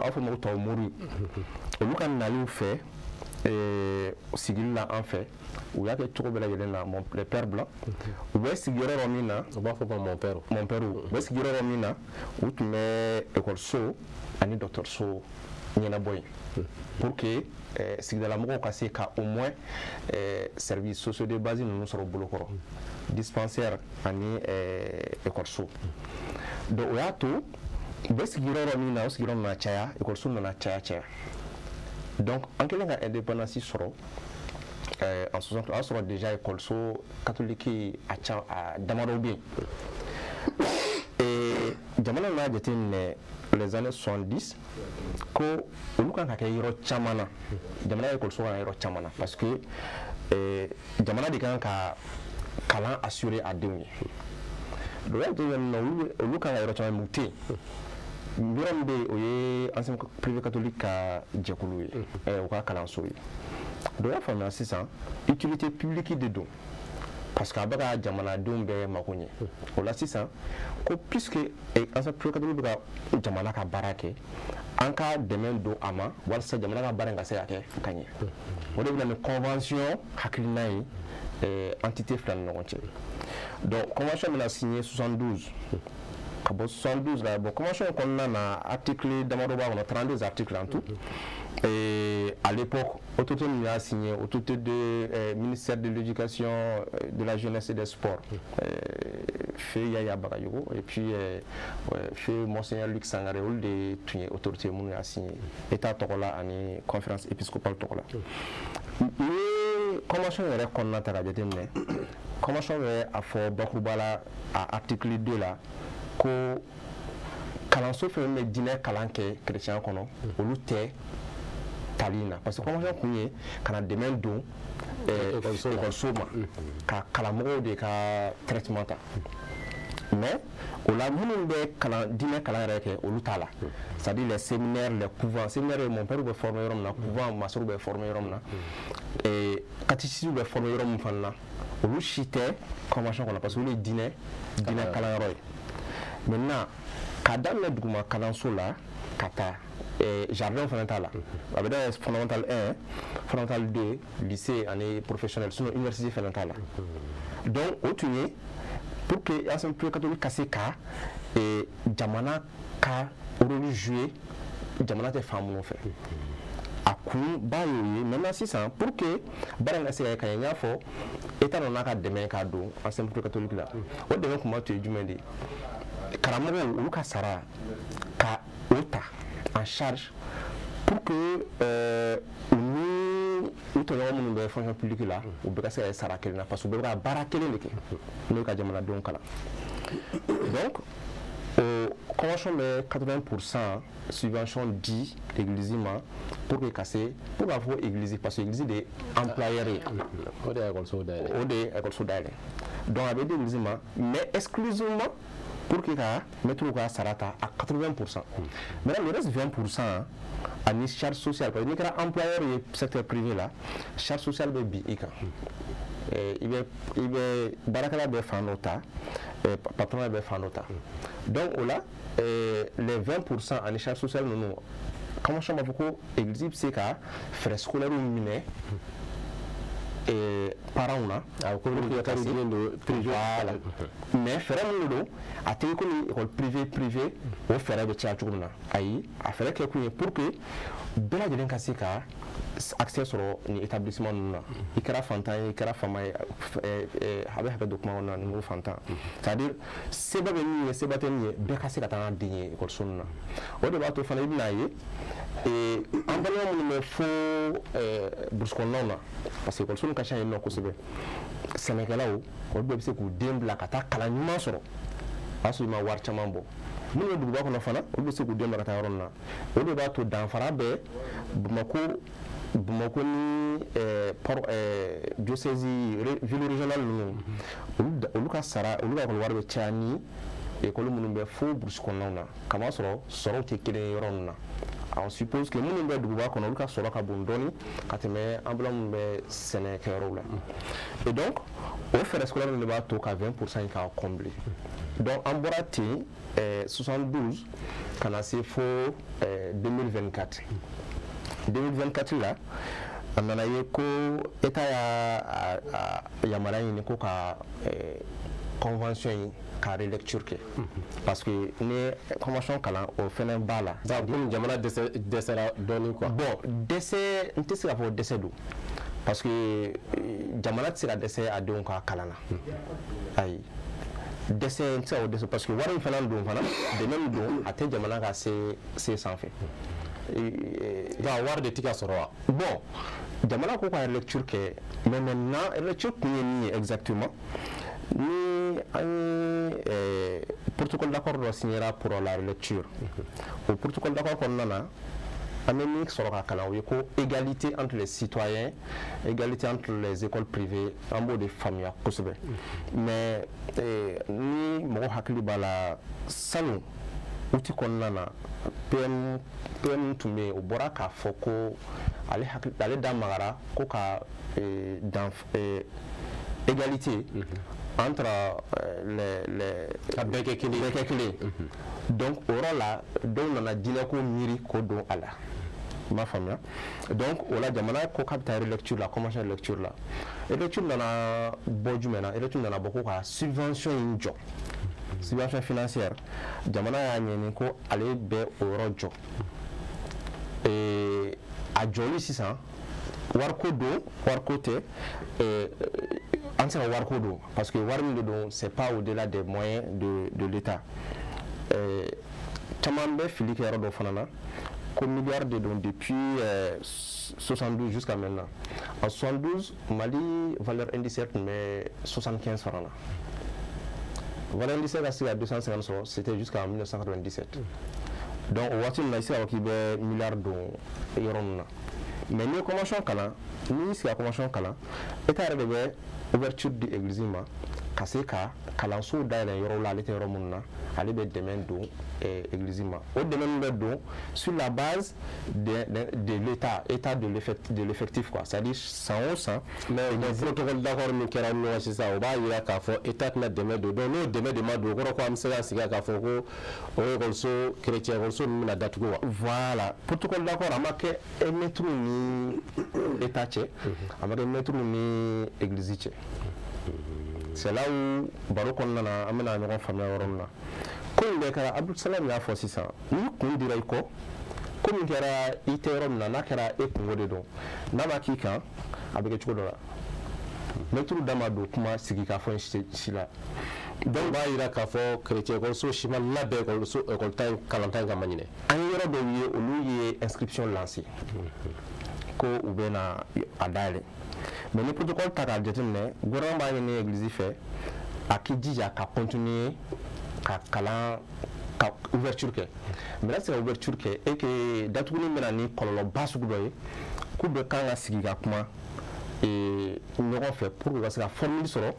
Speaker 3: aw fɔ ma ko tubabu moriw, olu ka naliw fɛ sigili la an fɛ, u y'a kɛ cogo bɛɛ lajɛlen na. Mon les pères blancs, u bɛ sigi yɔrɔ min na,
Speaker 1: u b'a fɔ ko mon père.
Speaker 3: Mon père, u bɛ sigi yɔrɔ min na, u tun bɛ ekɔliso ani dɔgɔtɔrɔso ɲɛnabɔ yen pour que sigidalamɔgɔw ka se ka au moins services sociaux de base ninnu sɔrɔ bolokɔrɔ, dispensaire ani ekɔliso. Donc o y'a to u bɛ sigi yɔrɔ min na, o sigiyɔrɔ nana caya, ekɔliso nana caya caya. Donc an kɛlen ka indépendance sɔrɔ en 60, o y'a sɔrɔ déjà ekɔliso catholique a ca, a damadɔ bɛ yen. Jamana nana jateminɛ les années 70 ko olu kan ka kɛ yɔrɔ caman na, jamana ye ekɔliso kan yɔrɔ caman na, parce que jamana de kan ka kalan assurer a denw ye. Donc o y'a jateminɛ, olu kan ka yɔrɔ caman, mais u tɛ yen. Yɔrɔ min bɛ yen, o ye enseignement privé catholique ka jɛkulu ye, u ka kalanso ye. Donc o y'a faamuya sisan, utilité publique de don, parce que a bɛ ka jamanadenw bɛɛ mako ɲɛ. O la sisan ko puisque enseignement privé catholique bɛ ka jamana ka baara kɛ, an ka dɛmɛ don a ma walasa jamana ka baara in ka se ka kɛ ka ɲɛ. O de bɛ na ni convention hakilina ye entité fila ni ɲɔgɔn cɛ. Donc convention bɛna signer 72, ka bɔ 72 la. Bon, convention kɔnɔna na, article damadɔ b'a kɔnɔ, 32 articles en tout. Et à l'époque, autorité min y'a signé, autorité de ministère de l'éducation, de la jeunesse et des sports, feu Yaya Bagayogo, et puis feu Monseigneur Luc Sangaré, olu de tun ye autorité minnu y'a signé état tɔgɔ la ani conférence épiscopale tɔgɔ la. Ni ye convention yɛrɛ kɔnɔna ta ka jateminɛ, convention bɛ a fɔ bakuruba la, a article 2 la, ko kalanso fɛn bɛ diinɛ kalan kɛ chrétien kɔnɔ, olu tɛ tali in na, parce que convention kun ye ka na dɛmɛ don ekɔliso ma ka karamɔgɔw de ka traitement ta. Mais o la, minnu bɛ kalan, diinɛ kalan yɛrɛ kɛ, olu t'a la, c'est à dire les séminaires, les couvents. Séminaire ye mon père bɛ former yɔrɔ min na, couvent masɔrɔw bɛ former yɔrɔ min na, catéchistes bɛ former yɔrɔ min fana na, olu si tɛ convention kɔnɔ, parce que olu ye diinɛ kalanyɔrɔ ye. Maintenant, k'a daminɛ duguma kalanso la ka taa jardin fana t'a la, a bɛ daminɛ fondamental 1, fondamental 2, lycée ani professionnel, sinon université fana t'a la. Donc o tun ye pour que enseignement privé catholique ka se ka jamana ka rôle jouer jamana tɛ fan minnu fɛ, a kun ba y'o ye. Maintenant sisan, pour que baara in ka se ka kɛ ka ɲɛ, n y'a fɔ, état nana ka dɛmɛ k'a don enseignement privé catholique la. O dɛmɛ kun b'a to ye jumɛn de ye? Karamɔgɔw, olu ka sara ka o ta en charge pour que u ni u tɔɲɔgɔn minnu bɛ fonction publique la, u bɛɛ ka se ka kɛ sara kelen na, parce que u bɛɛ bɛ ka baara kelen de kɛ, n'o ye ka jamanadenw kalan. Donc o convention bɛ 80% subvention di église ma pour que ka se, pour k'a fɔ église, parce que église de ye employeur ye.
Speaker 1: O de ye ekɔliso dayɛlɛ.
Speaker 3: O de ye ekɔliso dayɛlɛ. Donc a bɛ di église ma, mais exclusivement pour que ka mɛtiriw ka sara ta à 80%. Maintenant, le reste 20% ani charge sociale, parce que n'i kɛra employeur ye secteur privé la, charge sociale bɛ bin i kan. I bɛ baarakɛla bɛ fan dɔ ta, patron bɛ fan dɔ ta. Donc o la, les 20% ani charge sociale ninnu Convention b'a fɔ ko église bɛ se ka frais scolaires minɛ parents na. Voilà. Mais fɛɛrɛ minnu don, a tɛ komi école privée o fɛɛrɛ bɛ caya cogo min na. Ayi, a fɛɛrɛ kɛ kun ye pour que bɛɛ lajɛlen ka se ka accès sɔrɔ nin établissement ninnu na. I kɛra fantan ye, i kɛra faama ye, a bɛ hakɛ don kuma kɔnɔna na ni n ko fantan, c'est à dire seba bɛ min ye, seba tɛ min ye, bɛɛ ka se ka taa n'a den ye ekɔliso ninnu na. O de b'a to fana i bɛna ye an balima minnu bɛ fo burusi kɔnɔnaw na, parce que ekɔliso ka ca yen nɔ kosɛbɛ, sɛnɛkɛlaw olu bɛɛ bɛ se k'u den bila ka taa kalan ɲuman sɔrɔ, o y'a sɔrɔ i ma wari caman bɔ. Minnu bɛ duguba kɔnɔ fana, olu bɛ se k'u den bila ka taa yɔrɔ min na. O de b'a to danfara bɛ Bamakɔ ni diocèse ville régionale ninnu, olu ka sara, olu ka ekɔli wari bɛ caya ni ekɔli minnu bɛ fo burusi kɔnɔnaw na, kamasɔrɔ sɔrɔw tɛ kelen ye yɔrɔ ninnu na. On suppose que minnu bɛ duguba kɔnɔ, olu ka sɔrɔ ka bon dɔɔni ka tɛmɛ an bolo minnu bɛ sɛnɛkɛyɔrɔw la. Et donc o frais scolaire de b'a to ka 20% in k'a combler. Donc an bɔra ten 72 ka na se fo 2024. 2024 la, a nana ye ko État y'a yamaruya ɲini ko ka convention in ka relecture kɛ, parce que ni convention kalan, o fɛnɛ b'a la.
Speaker 1: Donc komi jamana dɛsɛra dɔɔni quoi.
Speaker 3: Bon, dɛsɛ, n tɛ se k'a fɔ dɛsɛ don, parce que jamana tɛ se ka dɛsɛ a denw ka kalan na. Ayi, dɛsɛ n tɛ se ka o dɛsɛ, parce que wari in fana don fana, dɛmɛ min don, a tɛ jamana ka se sanfɛ.
Speaker 1: Donc wari de tɛ ka sɔrɔ wa?
Speaker 3: Bon, jamana ko ka relecture kɛ, mais maintenant relecture kun ye min ye exactement, ni an ye protocole d'accord dɔ signéra pour la relecture. O protocole d'accord kɔnɔna na, an bɛ min sɔrɔ ka kalan, o ye ko égalité entre les citoyens, égalité entre les écoles privées, an b'o de faamuya kosɛbɛ. Mais ni mɔgɔ hakili b'a la, salon outil kɔnɔna na, PM tun bɛ yen, o bɔra k'a fɔ ko ale hakili, ale da magara ko ka égalité entre les
Speaker 1: ka bɛɛ kɛ kelen
Speaker 3: bɛɛ kɛ kelen. Donc o yɔrɔ la, dɔw nana diinɛko miiri k'o don a la, i m'a faamuya. Donc o la, jamana ko k'a bɛ taa relecture la, convention relecture la. Relecture nana bɔ jumɛn na? Relecture nana bɔ ko ka subvention in jɔ, subvention financière. Jamana y'a ɲini ko ale bɛ o yɔrɔ jɔ. A jɔli sisan, wariko don, wariko tɛ, an tɛ se ka wariko don, parce que wari min de don, c'est pas au-delà des moyens de l'État. Caman bɛ fili kɛ yɔrɔ dɔ fana na, ko milliard de don depuis 72 jusqu'à maintenant. En 72, Mali valeur indiciaire tun bɛ 75 francs na. Valeur indiciaire ka se ka 250 sɔrɔ, c'était jusqu'en 1997. Donc o waati ninnu na, i tɛ se k'a fɔ k'i bɛ milliard don yɔrɔ ninnu na. Mais n'i ye convention kalan, n'i y'i sigi ka convention kalan, État yɛrɛ de bɛ ouverture di église ma ka se ka kalansow dayɛlɛ yɔrɔw la, ale tɛ yɔrɔ minnu na, ale bɛ dɛmɛ don église ma. O dɛmɛ min bɛ don sur la base de l'état, état de l'effectif quoi, c'est-à-dire san o san.
Speaker 1: Mais o protocole d'accord min kɛra ɲɔgɔn sisan, o b'a yira k'a fɔ État tɛna dɛmɛ don. Donc n'o dɛmɛ de ma don, o kɔrɔ ko an bɛ se ka sigi k'a fɔ ko o ekɔliso chrétien ekɔliso ninnu bɛna datugu wa?
Speaker 3: Voilà, protocole d'accord a ma kɛ maître ni État cɛ, a ma kɛ maître ni église cɛ. C'est là où baro kɔnɔna na, an bɛna ɲɔgɔn faamuya yɔrɔ min na. Ko in bɛɛ kɛra, Abdou Salam y'a fɔ sisan, ni kun dira i kɔ, ko min kɛra i tɛ yɔrɔ min na, n'a kɛra e kungo de don, n'a ma k'i kan, a bɛ kɛ cogo dɔ la. Mɛtiriw da ma don kuma sigi k'a fɔ si la.
Speaker 1: Donc b'a yira k'a fɔ chrétien ekɔliso si ma labɛn ekɔliso ekɔlita in kalanta in kama ɲinɛ.
Speaker 3: An ye yɔrɔ dɔw ye, olu ye inscription lancé ko u bɛ na a dayɛlɛ. Mais ni protocole ta k'a jateminɛ, gouvernement b'a ɲini église fɛ a k'i jija ka continuer ka kalan, ka ouverture kɛ. Mais n'a tɛ se ka ouverture kɛ et que datuguli bɛna ni kɔlɔlɔba sugu dɔ ye, k'u bɛɛ kan ka sigi ka kuma ɲɔgɔn fɛ pour que u ka se ka formule sɔrɔ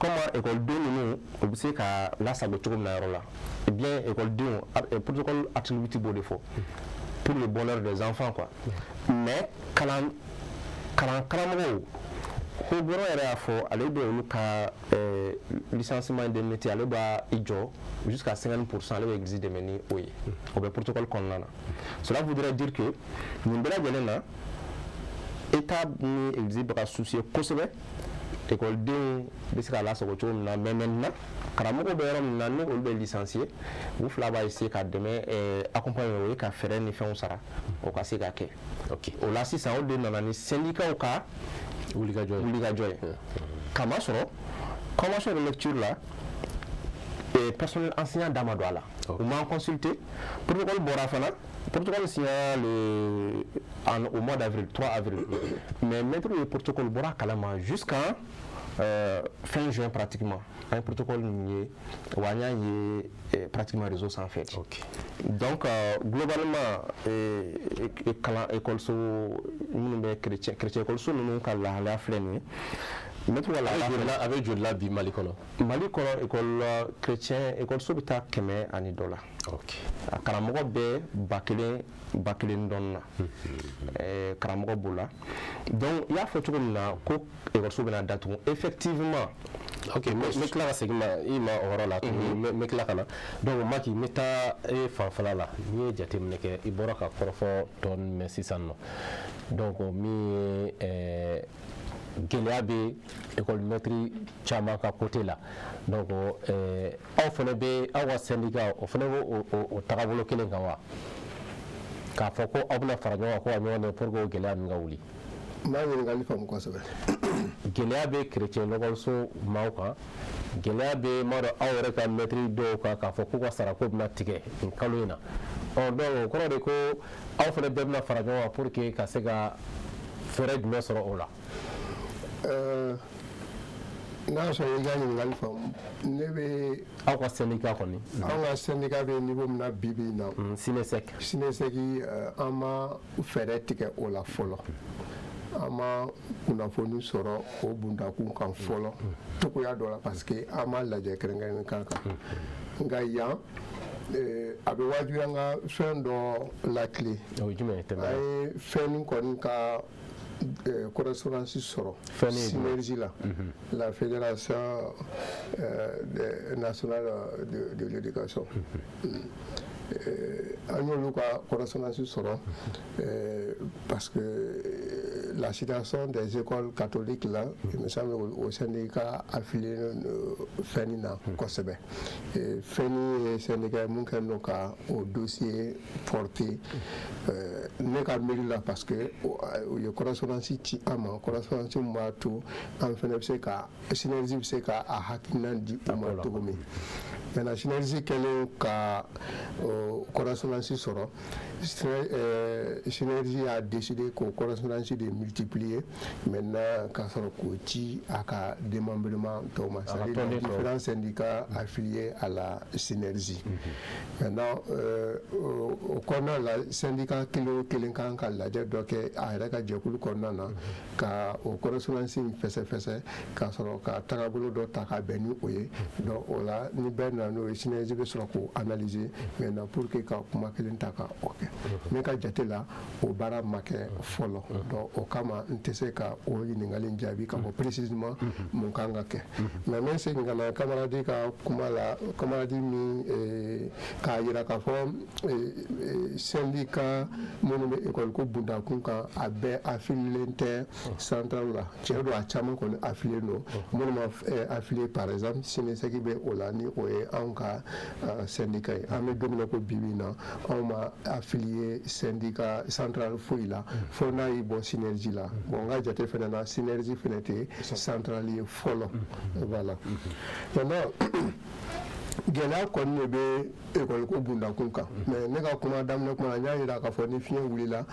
Speaker 3: comment ekɔliden ninnu u bɛ se ka lasago cogo min na yɔrɔ la. Et bien ekɔlidenw, protocole article 8 b'o de fɔ, pour le bonheur des enfants quoi. Mais kalan karamɔgɔw Ko gouvernement yɛrɛ y'a fɔ ale bɛ olu ka licenciement indemnité, ale b'a i jɔ jusqu'à 50%, ale bɛ église dɛmɛ ni o ye. O bɛ protocole kɔnɔna na. Cela voudrait dire que nin bɛɛ lajɛlen na, État ni église bɛ ka soucier kosɛbɛ ekɔlidenw bɛ se ka lasago cogo min na. Mais maintenant, karamɔgɔw bɛ yɔrɔ min na, ni olu bɛ licencier, u fila b'a essayer ka dɛmɛ accompagner, o ye ka fɛɛrɛ ni fɛnw sara, o ka se ka kɛ. O la sisan, o de nana ni syndicats ka wulikajɔ ye. Kamasɔrɔ convention de lecture la, personnel enseignant da ma don a la, u m'an consulter. Protocole bɔra fana, protocole signé au mois d'avril, 3 avril, mais maître ye protocole bɔra kalama jusqu'en fin juin pratiquement. An ye protocole nin ye wa, an y'a ye pratiquement réseau sanfɛ. Donc globalement, kalan ekɔliso minnu bɛ chrétien ekɔliso ninnu ka lahalaya filɛ nin ye. Maître ka lahalaya
Speaker 1: a bɛ joli la bi Mali kɔnɔ?
Speaker 3: Mali kɔnɔ, école chrétien ekɔliso bɛ taa 100 ani dɔ la. A karamɔgɔ bɛ 1000, 1000 dɔɔnin na, karamɔgɔ b'o la. Donc i y'a fɔ cogo min na ko ekɔliso bɛna datugu, effectivement.
Speaker 1: Ok, n bɛ tila ka segin ma i ma o yɔrɔ la tuguni, n bɛ tila ka na. Donc Maki, n bɛ taa e fanfɛla la. N'i ye jateminɛ kɛ, i bɔra ka kɔrɔfɔ dɔɔnin mɛn sisan nɔ. Donc min ye gɛlɛya bɛ école maître caman ka côté la. Donc aw fana bɛ aw ka syndicat, o fana bɛ o tagabolo kelen kan wa, k'a fɔ ko aw bɛna fara ɲɔgɔn kan ko ka ɲɔgɔn dɛmɛ pour que o gɛlɛya ninnu ka wuli?
Speaker 4: N b'a ɲininkali faamu kosɛbɛ.
Speaker 1: Gɛlɛya bɛ chrétien lɔkɔliso maaw kan, gɛlɛya bɛ m'a dɔn aw yɛrɛ ka maître dɔw kan k'a fɔ k'u ka sarako bɛna tigɛ nin kalo in na. Ɔ donc o kɔrɔ de ko aw fana bɛɛ bɛna fara ɲɔgɔn kan pour que ka se ka fɛɛrɛ jumɛn sɔrɔ o la?
Speaker 4: N'a y'a sɔrɔ i ka ɲininkali faamu, ne bɛ
Speaker 1: aw ka syndicat kɔni.
Speaker 4: Anw ka syndicat bɛ niveau min na bi bi in na,
Speaker 1: SYNESEC.
Speaker 4: SYNESEC, an ma fɛɛrɛ tigɛ o la fɔlɔ. An ma kunnafoni sɔrɔ o bundakun kan fɔlɔ cogoya dɔ la, parce que an ma lajɛ kɛrɛnkɛrɛnnen kan kan. Nka yan, a bɛ wajibiya an ka fɛn dɔ lakile.
Speaker 1: O ye jumɛn ye?
Speaker 4: An ye fɛn kɔni ka correspondance sɔrɔ synergie la, la fédération nationale de l'éducation. An y'olu ka correspondance sɔrɔ parce que la situation des écoles catholiques là, il me semble au syndicat affilié fɛn na kosɛbɛ. Fɛn ye syndicat mun kɛlen don ka o dossier porté, ne ka miiri la, parce que u ye correspondance ci an ma, correspondance min b'a to an fɛnɛ bɛ se ka synergie bɛ se ka a hakilina di u ma cogo min. Maintenant, synergie kɛlen ka correspondance sɔrɔ, synergie a décidé k'o correspondance de multiplier maintenant ka sɔrɔ k'o ci a ka démembrement tɔw ma, c'est-à-dire les différents syndicats affiliés à la synergie. Maintenant, o kɔnɔna la, syndicat kelen o kelen kan ka lajɛ dɔ kɛ a yɛrɛ ka jɛkulu kɔnɔna na ka o correspondance in fɛsɛfɛsɛ ka sɔrɔ ka tagabolo dɔ ta ka bɛn ni o ye. Donc o la, ni bɛɛ nana n'o ye, synergie bɛ sɔrɔ k'o analyser maintenant pour que ka kuma kelen ta ka o kɛ. Ne ka jate la, o baara ma kɛ fɔlɔ. Donc o kama, n tɛ se ka o ɲininkali jaabi k'a fɔ précisément mun kan ka kɛ. Mais n bɛ segin ka na camarade ka kuma la, camarade min k'a yira k'a fɔ syndicat minnu bɛ école ko bundakun kan, a bɛɛ affilié tɛ centrale la. Tiɲɛ don, a caman kɔni affilié don. Minnu ma affilié, par exemple SYNESEC bɛ o la, ni o ye anw ka syndicat ye. An bɛ don min na ko bi bi in na, anw ma affilié syndicat central foyi la fo n'a y'i bɔ synergie la. Bon, n ka jate fɛnɛ na, synergie fɛnɛ tɛ centrale ye fɔlɔ. Voilà. Maintenant, gɛlɛya kɔni de bɛ ekɔli ko bundakun kan. Mais ne ka kuma daminɛ kuma na, n y'a yira k'a fɔ ni fiɲɛ wulila,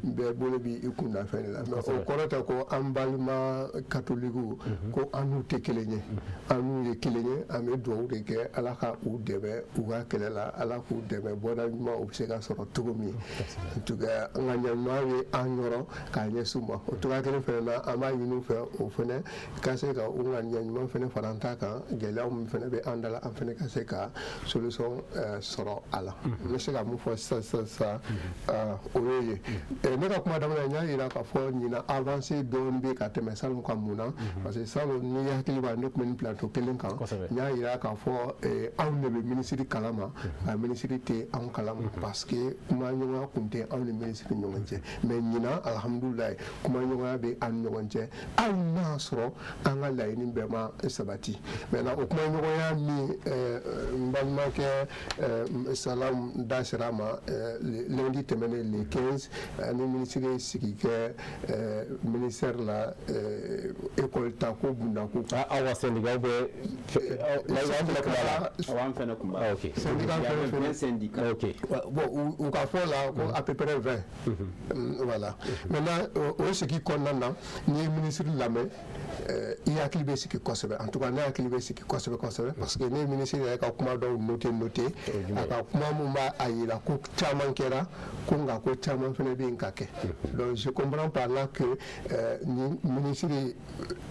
Speaker 4: bɛɛ bolo b'i kunda fɛn de la. Mais o kɔrɔ tɛ ko an balima katolikiw ko an n'u tɛ kelen ye. An n'u ye kelen ye. An bɛ dugawu de kɛ, Ala ka u dɛmɛ u ka kɛlɛ la, Ala k'u dɛmɛ, bɔda ɲuman u bɛ se ka sɔrɔ cogo min. En tout cas, an ka ɲuman ye an yɔrɔ k'a ɲɛsin u ma. O cogoya kelen fɛnɛ na, an b'a ɲini u fɛ, o fɛnɛ ka se ka u ŋaniya ɲuman fɛnɛ fara an ta kan, gɛlɛya min fɛnɛ bɛ an da la, an fɛnɛ ka se se ka solution sɔrɔ a la. N bɛ se ka mun fɔ sisan, o y'o ye. Ne ka kuma daminɛ, n y'a yira k'a fɔ ɲinan avancé dɔɔni bɛ ka tɛmɛ salon kan. Mun na? Parce que salon, n'i hakili b'a, ne tun bɛ nin plateau kelen kan, n y'a yira k'a fɔ anw de bɛ minisiri kalama, nka minisiri tɛ anw kalama, parce que kumaɲɔgɔnya kun tɛ anw ni minisiri ɲɔgɔn cɛ. Mais ɲinan, alhamdulilayi, kumaɲɔgɔnya bɛ an ni ɲɔgɔn cɛ, hali n'a sɔrɔ an ka laɲini bɛɛ ma sabati. Maintenant, o kumaɲɔgɔnya min, n balimakɛ Salam da sera a ma, lundi tɛmɛnen, le 15, ani minisiri ye sigi kɛ ministère la, école ta ko bundako.
Speaker 1: Aw ka syndicat bɛ, aw fana kun b'a la?
Speaker 2: Awɔ, an fana kun b'a la.
Speaker 1: Ok.
Speaker 4: Syndicat fɛnɛ.
Speaker 2: 20 syndicats.
Speaker 1: Ok.
Speaker 4: Bon, u ka fɔ la ko à peu près 20. Voilà. Maintenant, o sigi kɔnɔna na, n'i ye minisiri lamɛn, i hakili bɛ sigi kosɛbɛ. En tout cas, ne hakili bɛ sigi kosɛbɛ kosɛbɛ, parce que ne ye minisiri yɛrɛ ka kuma dɔw noté noté, a ka kuma mun b'a a yira ko caman kɛra ko, nka ko caman fana bɛ yen ka kɛ. Donc je comprends par là que ni minisiri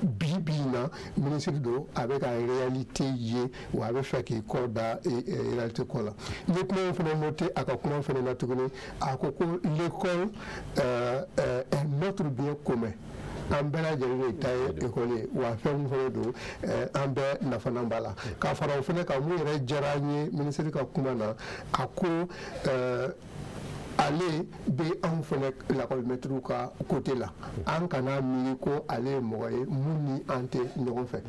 Speaker 4: bi bi in na, minisiri don, a bɛ ka réalité ye, wa a bɛ fɛ k'i kɔ da réalité kɔ la. N ye kuma fana noté a ka kuma fana na tuguni, a ko ko l'école est notre bien commun, an bɛɛ lajɛlen de ta ye ekɔli ye, wa fɛn min fana don, an bɛɛ nafanan b'a la. Ka fara o fana kan, mun yɛrɛ diyara an ye minisiri ka kuma na, a ko ale bɛ anw fana lakɔlimɛtiriw ka côté la, an kana miiri ko ale ye mɔgɔ ye mun ni an tɛ ɲɔgɔn fɛ.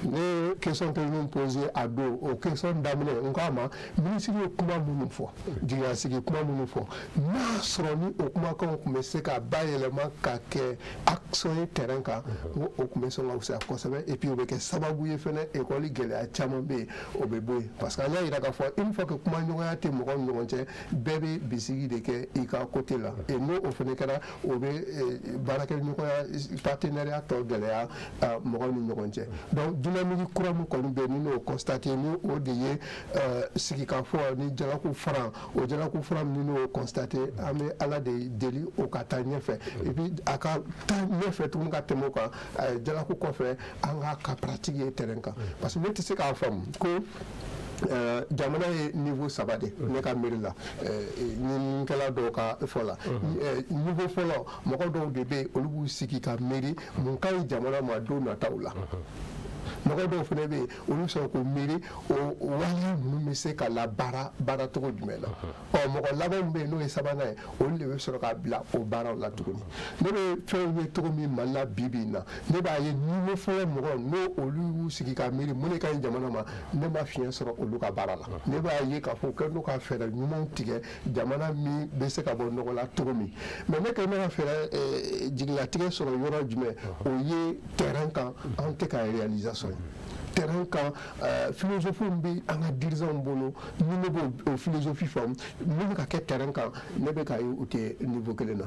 Speaker 4: Ne ye question kelen min posé a don, o question daminɛ, n k'a ma, minisiri ye kuma minnu fɔ, jigilasigi kuma minnu fɔ, n'a sɔrɔ ni o kumakanw tun bɛ se ka bayɛlɛma ka kɛ action ye terrain kan, n ko o tun bɛ sɔn ka fisaya kosɛbɛ, et puis o bɛ kɛ sababu ye fɛnɛ, ekɔli gɛlɛya caman bɛ yen, o bɛ bɔ yen, parce que an y'a yira k'a fɔ une fois que kumaɲɔgɔnya tɛ mɔgɔw ni ɲɔgɔn cɛ, bɛɛ bɛ bisigi de kɛ i ka côté la, et n'o o fana kɛra, o bɛ baarakɛɲɔgɔnya, partenariat tɔ gɛlɛya mɔgɔw ni ɲɔgɔn cɛ. Donc dynamique kura min kɔni bɛ yen, ni n'o constaté, ni o de ye sigikafɔ ni jalako faran, o jalako faran min n'o constaté, an bɛ Ala de deli o ka taa ɲɛfɛ, et puis a ka taa ɲɛfɛ tuguni ka tɛmɛ o kan. Jalako kɔfɛ, an k'a ka pratique ye terrain kan, parce que ne tɛ se k'a faamu ko jamana ye niveau saba de, ne ka miiri la, ɲininikɛla dɔw ka fɔ la. Niveau fɔlɔ, mɔgɔ dɔw de bɛ yen, olu b'u sigi ka miiri mun ka ɲi jamana ma don nataw la. Mɔgɔ dɔw fana bɛ yen, olu bɛ sɔrɔ k'u miiri o waleya ninnu bɛ se ka labaara baara cogo jumɛn na. Ɔ, mɔgɔ laban min bɛ yen, n'o ye sabanan ye, olu de bɛ sɔrɔ k'a bila o baaraw la tuguni. Ne bɛ fɛnw ye cogo min Mali la bi bi in na, ne b'a ye niveau fɔlɔ mɔgɔ, n'o olu y'u sigi ka miiri mun de ka ɲi jamana ma, ne ma fiɲɛ sɔrɔ olu ka baara la. Ne b'a ye k'a fɔ u kɛlen don ka fɛɛrɛ ɲumanw tigɛ jamana min bɛ se ka bɔ nɔgɔ la cogo min. Mais ne kɛlen bɛ ka fɛɛrɛ jigilatigɛ sɔrɔ yɔrɔ jumɛn? O ye terrain kan, an tɛ ka réalisation ye terrain kan. Philosophie min bɛ an ka dirigeants bolo, ni ne b'o philosophie faamu, min bɛ ka kɛ terrain kan, ne bɛ ka ye u tɛ niveau kelen na.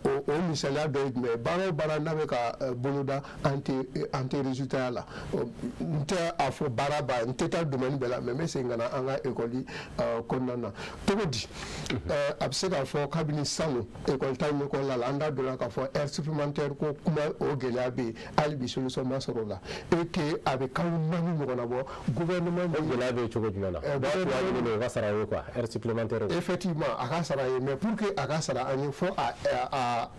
Speaker 4: O misaliya dɔ ye jumɛn ye? Baara o baara n'a bɛ ka boloda, an tɛ résultat la. N tɛ a fɔ baara ba, n tɛ taa domaine bɛɛ la, mais n bɛ segin ka na an ka école kɔnɔna na cogo di? A bɛ se k'a fɔ kabini salon, école ta ɲɛkɔrɔla la, an da donna k'a fɔ heure supplémentaire ko kuma, o gɛlɛya bɛ yen, hali bi solution ma sɔrɔ o la, et que a bɛ kalo 4 ɲɔgɔnna bɔ, gouvernement.
Speaker 1: O gɛlɛya bɛ cogo jumɛn na? Dɔw tun b'a ɲini o ka sara ye quoi, heure supplémentaire.
Speaker 4: Effectivement, a ka sara ye, mais pour que a ka sara an ye, fo a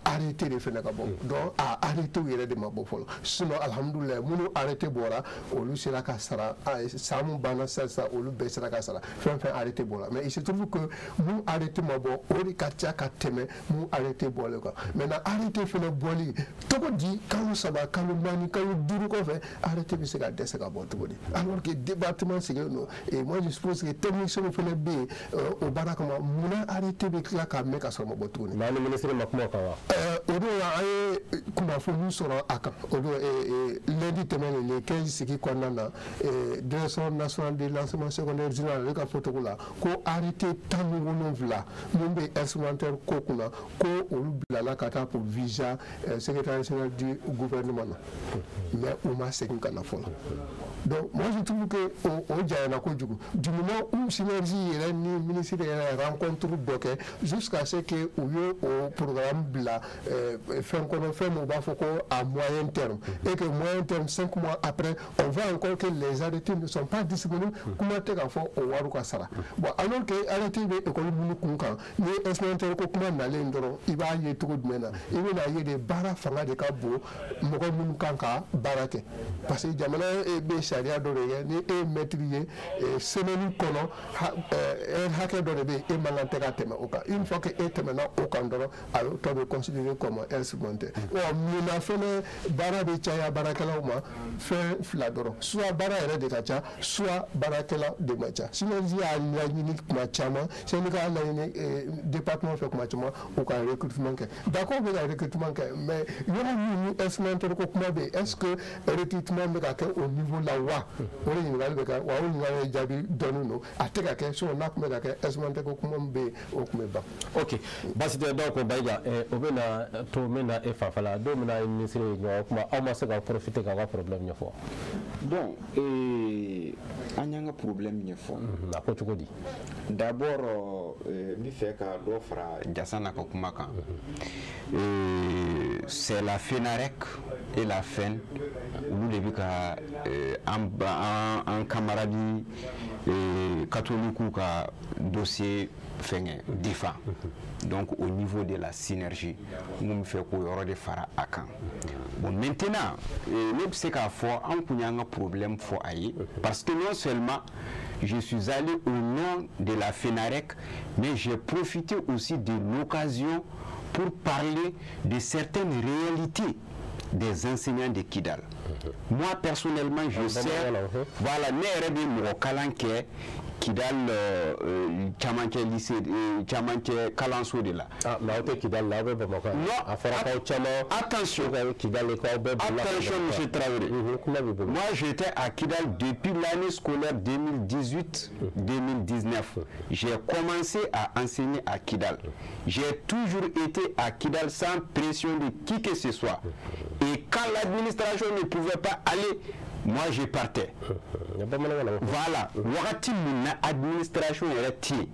Speaker 4: arrêté de fana ka bɔ. Donc a arrêté yɛrɛ de ma bɔ fɔlɔ. Sinon, alhamdulilayi, minnu arrêté bɔra, olu sera ka sara. San mun banna sisan, olu bɛɛ sera ka sara, fɛn fɛn arrêté bɔra. Mais il se trouve que mun arrêté ma bɔ, o de ka ca ka tɛmɛ mun arrêté bɔlen kan. Maintenant, arrêté fana bɔli cogo di? Kalo 3, kalo 4, kalo 5 kɔfɛ, arrêté bɛ se ka dɛsɛ ka bɔ cogo di, alors que département sigilen don? Et moi, je suppose que technicien fana bɛ yen o baara kama. Munna arrêté bɛ tila ka mɛn ka sɔrɔ ma bɔ tuguni?
Speaker 1: Mais ni minisiri ma kuma o kan wa?
Speaker 4: O don an ye kunnafoni sɔrɔ a kan. O don, lundi tɛmɛnen, le 15, sigi kɔnɔna na, direction nationale de l'enseignement secondaire général ale ka fɔcogo la, ko arrêté 17 mun bɛ instrumentaire ko kunna, ko olu bilala ka taa pour visa secrétaire général du gouvernement na, mais u ma segin ka na fɔlɔ. Donc moi je trouve que o janyana kojugu, du moment où synergie yɛrɛ ni ministre yɛrɛ rencontre dɔ kɛ jusqu'à ce que u ye o programme bila fɛn kɔnɔ, fɛn min u b'a fɔ ko à moyen terme, et que moyen terme, 5 mois après, on voit encore que les arrêtés ne sont pas disponibles. Kuma tɛ k'a fɔ o wariw ka sara. Bon, alors que arrêté bɛ école minnu kun kan, ni inspecteur ko kuma nalen dɔrɔn, i b'a ye cogo jumɛn na? I bɛna ye de, baara fanga de ka bon mɔgɔ minnu kan ka baara kɛ, parce que jamana bɛ sariya dɔ de kɛ: ni e ye maître ye, semaine kɔnɔ, heure hakɛ dɔ de bɛ yen, e man kan tɛ ka tɛmɛ o kan. Une fois que e tɛmɛna o kan dɔrɔn, a tɔ bɛ considéré comme heure supplémentaire. Ɔ, munna fɛnɛ baara bɛ caya baarakɛlaw ma? Fɛn fila dɔrɔn: soit baara yɛrɛ de ka ca, soit baarakɛla de ma ca. Synergie y'a laɲini kuma caman, syndicat y'a laɲini département fɛ kuma caman, u ka recrutement kɛ. D'accord, bɛ ka recrutement kɛ, mais yɔrɔ min ni inspecteur ko kuma bɛ yen, est ce que recrutement bɛ ka kɛ au niveau la wa? O de ɲininkali bɛ kɛ wa. O ɲininkali jaabi dɔɔnin don, a tɛ ka kɛ. Sinon n'a tun bɛ ka kɛ, inspecteur ko kuma min bɛ yen, o tun bɛ ban.
Speaker 1: Ok, baasi tɛ. Donc Bayiga, o bɛ na to min na, e fanfɛla, don min na ministre ye ɲɔgɔn kuma, aw ma se ka profiter k'aw ka problème ɲɛfɔ?
Speaker 2: Bon, an y'an ka problème ɲɛfɔ.
Speaker 1: A ko cogo di?
Speaker 2: D'abord, n bɛ fɛ ka dɔ fara Jasana ka kuma kan. C'est la FENAREC et la FEN, olu de bɛ ka an camarade catholique ka dossier fɛngɛ défend, donc au niveau de la synergie, n kun bɛ fɛ k'o yɔrɔ de fara a kan. Bon, maintenant, ne bɛ se k'a fɔ an kun y'an ka problème fɔ a ye, parce que non seulement je suis allé au nom de la FENAREC, mais j'ai profité aussi de l'occasion pour parler de certaines réalités des enseignants de Kidal. Moi, personnellement, je sais, voilà, ne yɛrɛ bɛ mɔgɔ kalan kɛ Kidal camancɛ lycée, camancɛ kalanso de la.
Speaker 1: Ah, mais aw tɛ Kidal la, aw bɛ Bamakɔ.
Speaker 2: Non,
Speaker 1: a fɔra k'aw caman.
Speaker 2: Attention.
Speaker 1: Kidal k'aw bɛɛ bila.
Speaker 2: Attention, monsieur Traoré.
Speaker 1: Kuma b'i bolo.
Speaker 2: Moi, j'étais à Kidal depuis l'année scolaire 2018-2019. J'ai commencé à enseigner à Kidal. J'ai toujours été à Kidal sans pression de qui que ce soit. Et quand l'administration ne pouvait pas aller, moi je partais. Voilà. Wagati min na administration yɛrɛ tɛ yen,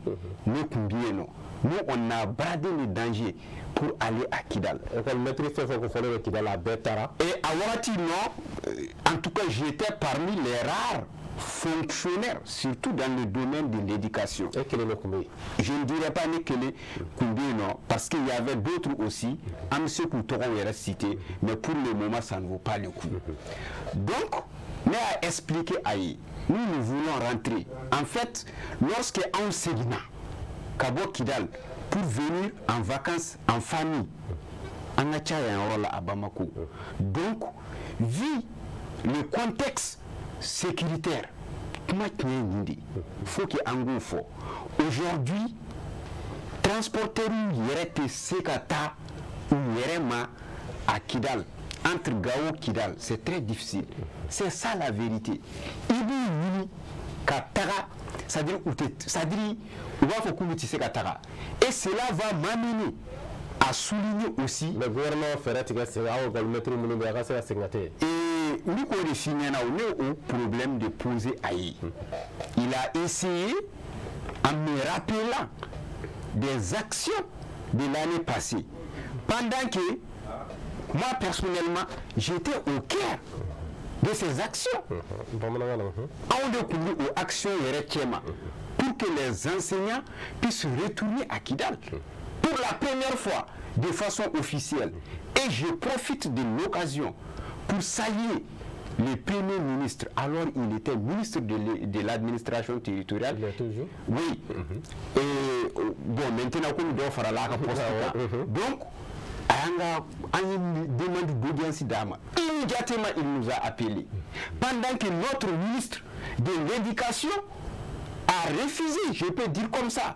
Speaker 2: ne tun bɛ yen nɔ. Nous, on a bradé le danger pour aller à Kidal.
Speaker 1: École maître fɛn fɛn ko fɔ ne bɛ Kidal, a bɛɛ taara.
Speaker 2: Et à wagati non, en tout cas, j'étais parmi les rares fonctionnaires, surtout dans le domaine de l'éducation.
Speaker 1: E kelen de tun bɛ yen?
Speaker 2: Je ne dirais pas ne kelen tun bɛ yen nɔ, parce qu'il y avait d'autres aussi, an bɛ se k'u tɔgɔw yɛrɛ citer, mais pour le moment, ça ne vaut pas le coup. Donc, ne y'a expliqué a ye, nous, nous voulons rentrer. En fait, lorsque anw seginna ka bɔ Kidal pour venir en vacances en famille, an ka ca yan yɔrɔ la à Bamako. Donc, vu le contexte sécuritaire, kuma tiɲɛ ye nin de ye, faut que an k'o fɔ. Aujourd'hui, transporteurs yɛrɛ tɛ se ka taa u yɛrɛ ma à Kidal. Entre Gao Kidal, c'est très difficile. C'est ça la vérité. I b'u ɲini ka taga, c'est-à-dire u tɛ, c'est-à-dire u b'a fɔ k'olu tɛ se ka taga, et cela va m'amener à souligner aussi.
Speaker 1: Mais gouvernement fɛɛrɛ tigɛ sen aw école maître minnu bɛ yen, a ka se ka segin ka taa yen.
Speaker 2: Et n bɛ k'o de f'i ɲɛna, o ne y'o problème de poser a ye. Il a essayé en me rappelant des actions de l'année passée, pendant que moi personnellement, j'étais au cœur de ces actions.
Speaker 1: Bamanankan na.
Speaker 2: Anw de tun bɛ o action yɛrɛ cɛma pour que les enseignants puissent retourner à Kidal pour la première fois de façon officielle. Et je profite de l'occasion pour saluer le Premier ministre. Alors, il était ministre de l'administration territoriale.
Speaker 1: Il est toujours.
Speaker 2: Oui. Et bon, maintenant, comme dɔ farala a ka poste kan. Donc, a y'an ka an ye demande d'audience d'a ma. Immédiatement, il nous a appelés. Pendant que notre ministre de l'Éducation a refusé, je peux dire comme ça,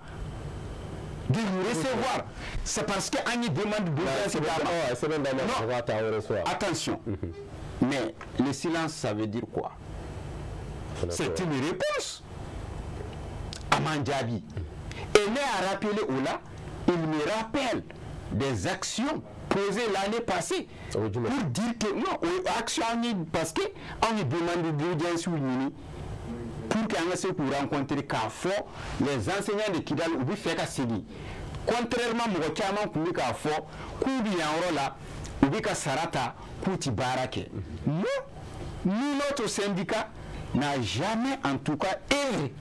Speaker 2: de nous recevoir. C'est parce qu'an ye demande d'audience d'a ma.
Speaker 1: Sɛbɛn d'a ma.
Speaker 2: Non.
Speaker 1: Ka taa reçoit.
Speaker 2: Attention. Mais le silence, ça veut dire quoi? C'est une réponse à m'an jaabi. Et ne a rappelé o la, il me rappelle des actions posée l'année passée pour dire que non, action parce que on demande d'audience ɲini pour qu'an ka se k'u rencontrer k'a fɔ les enseignants de Kidal u bɛ fɛ ka segin, contrairement mɔgɔ caman tun bɛ k'a fɔ k'u bɛ yan yɔrɔ la, u bɛ ka sara ta, k'u ti baara kɛ. Non, nous, notre syndicat n'a jamais en tout cas œuvré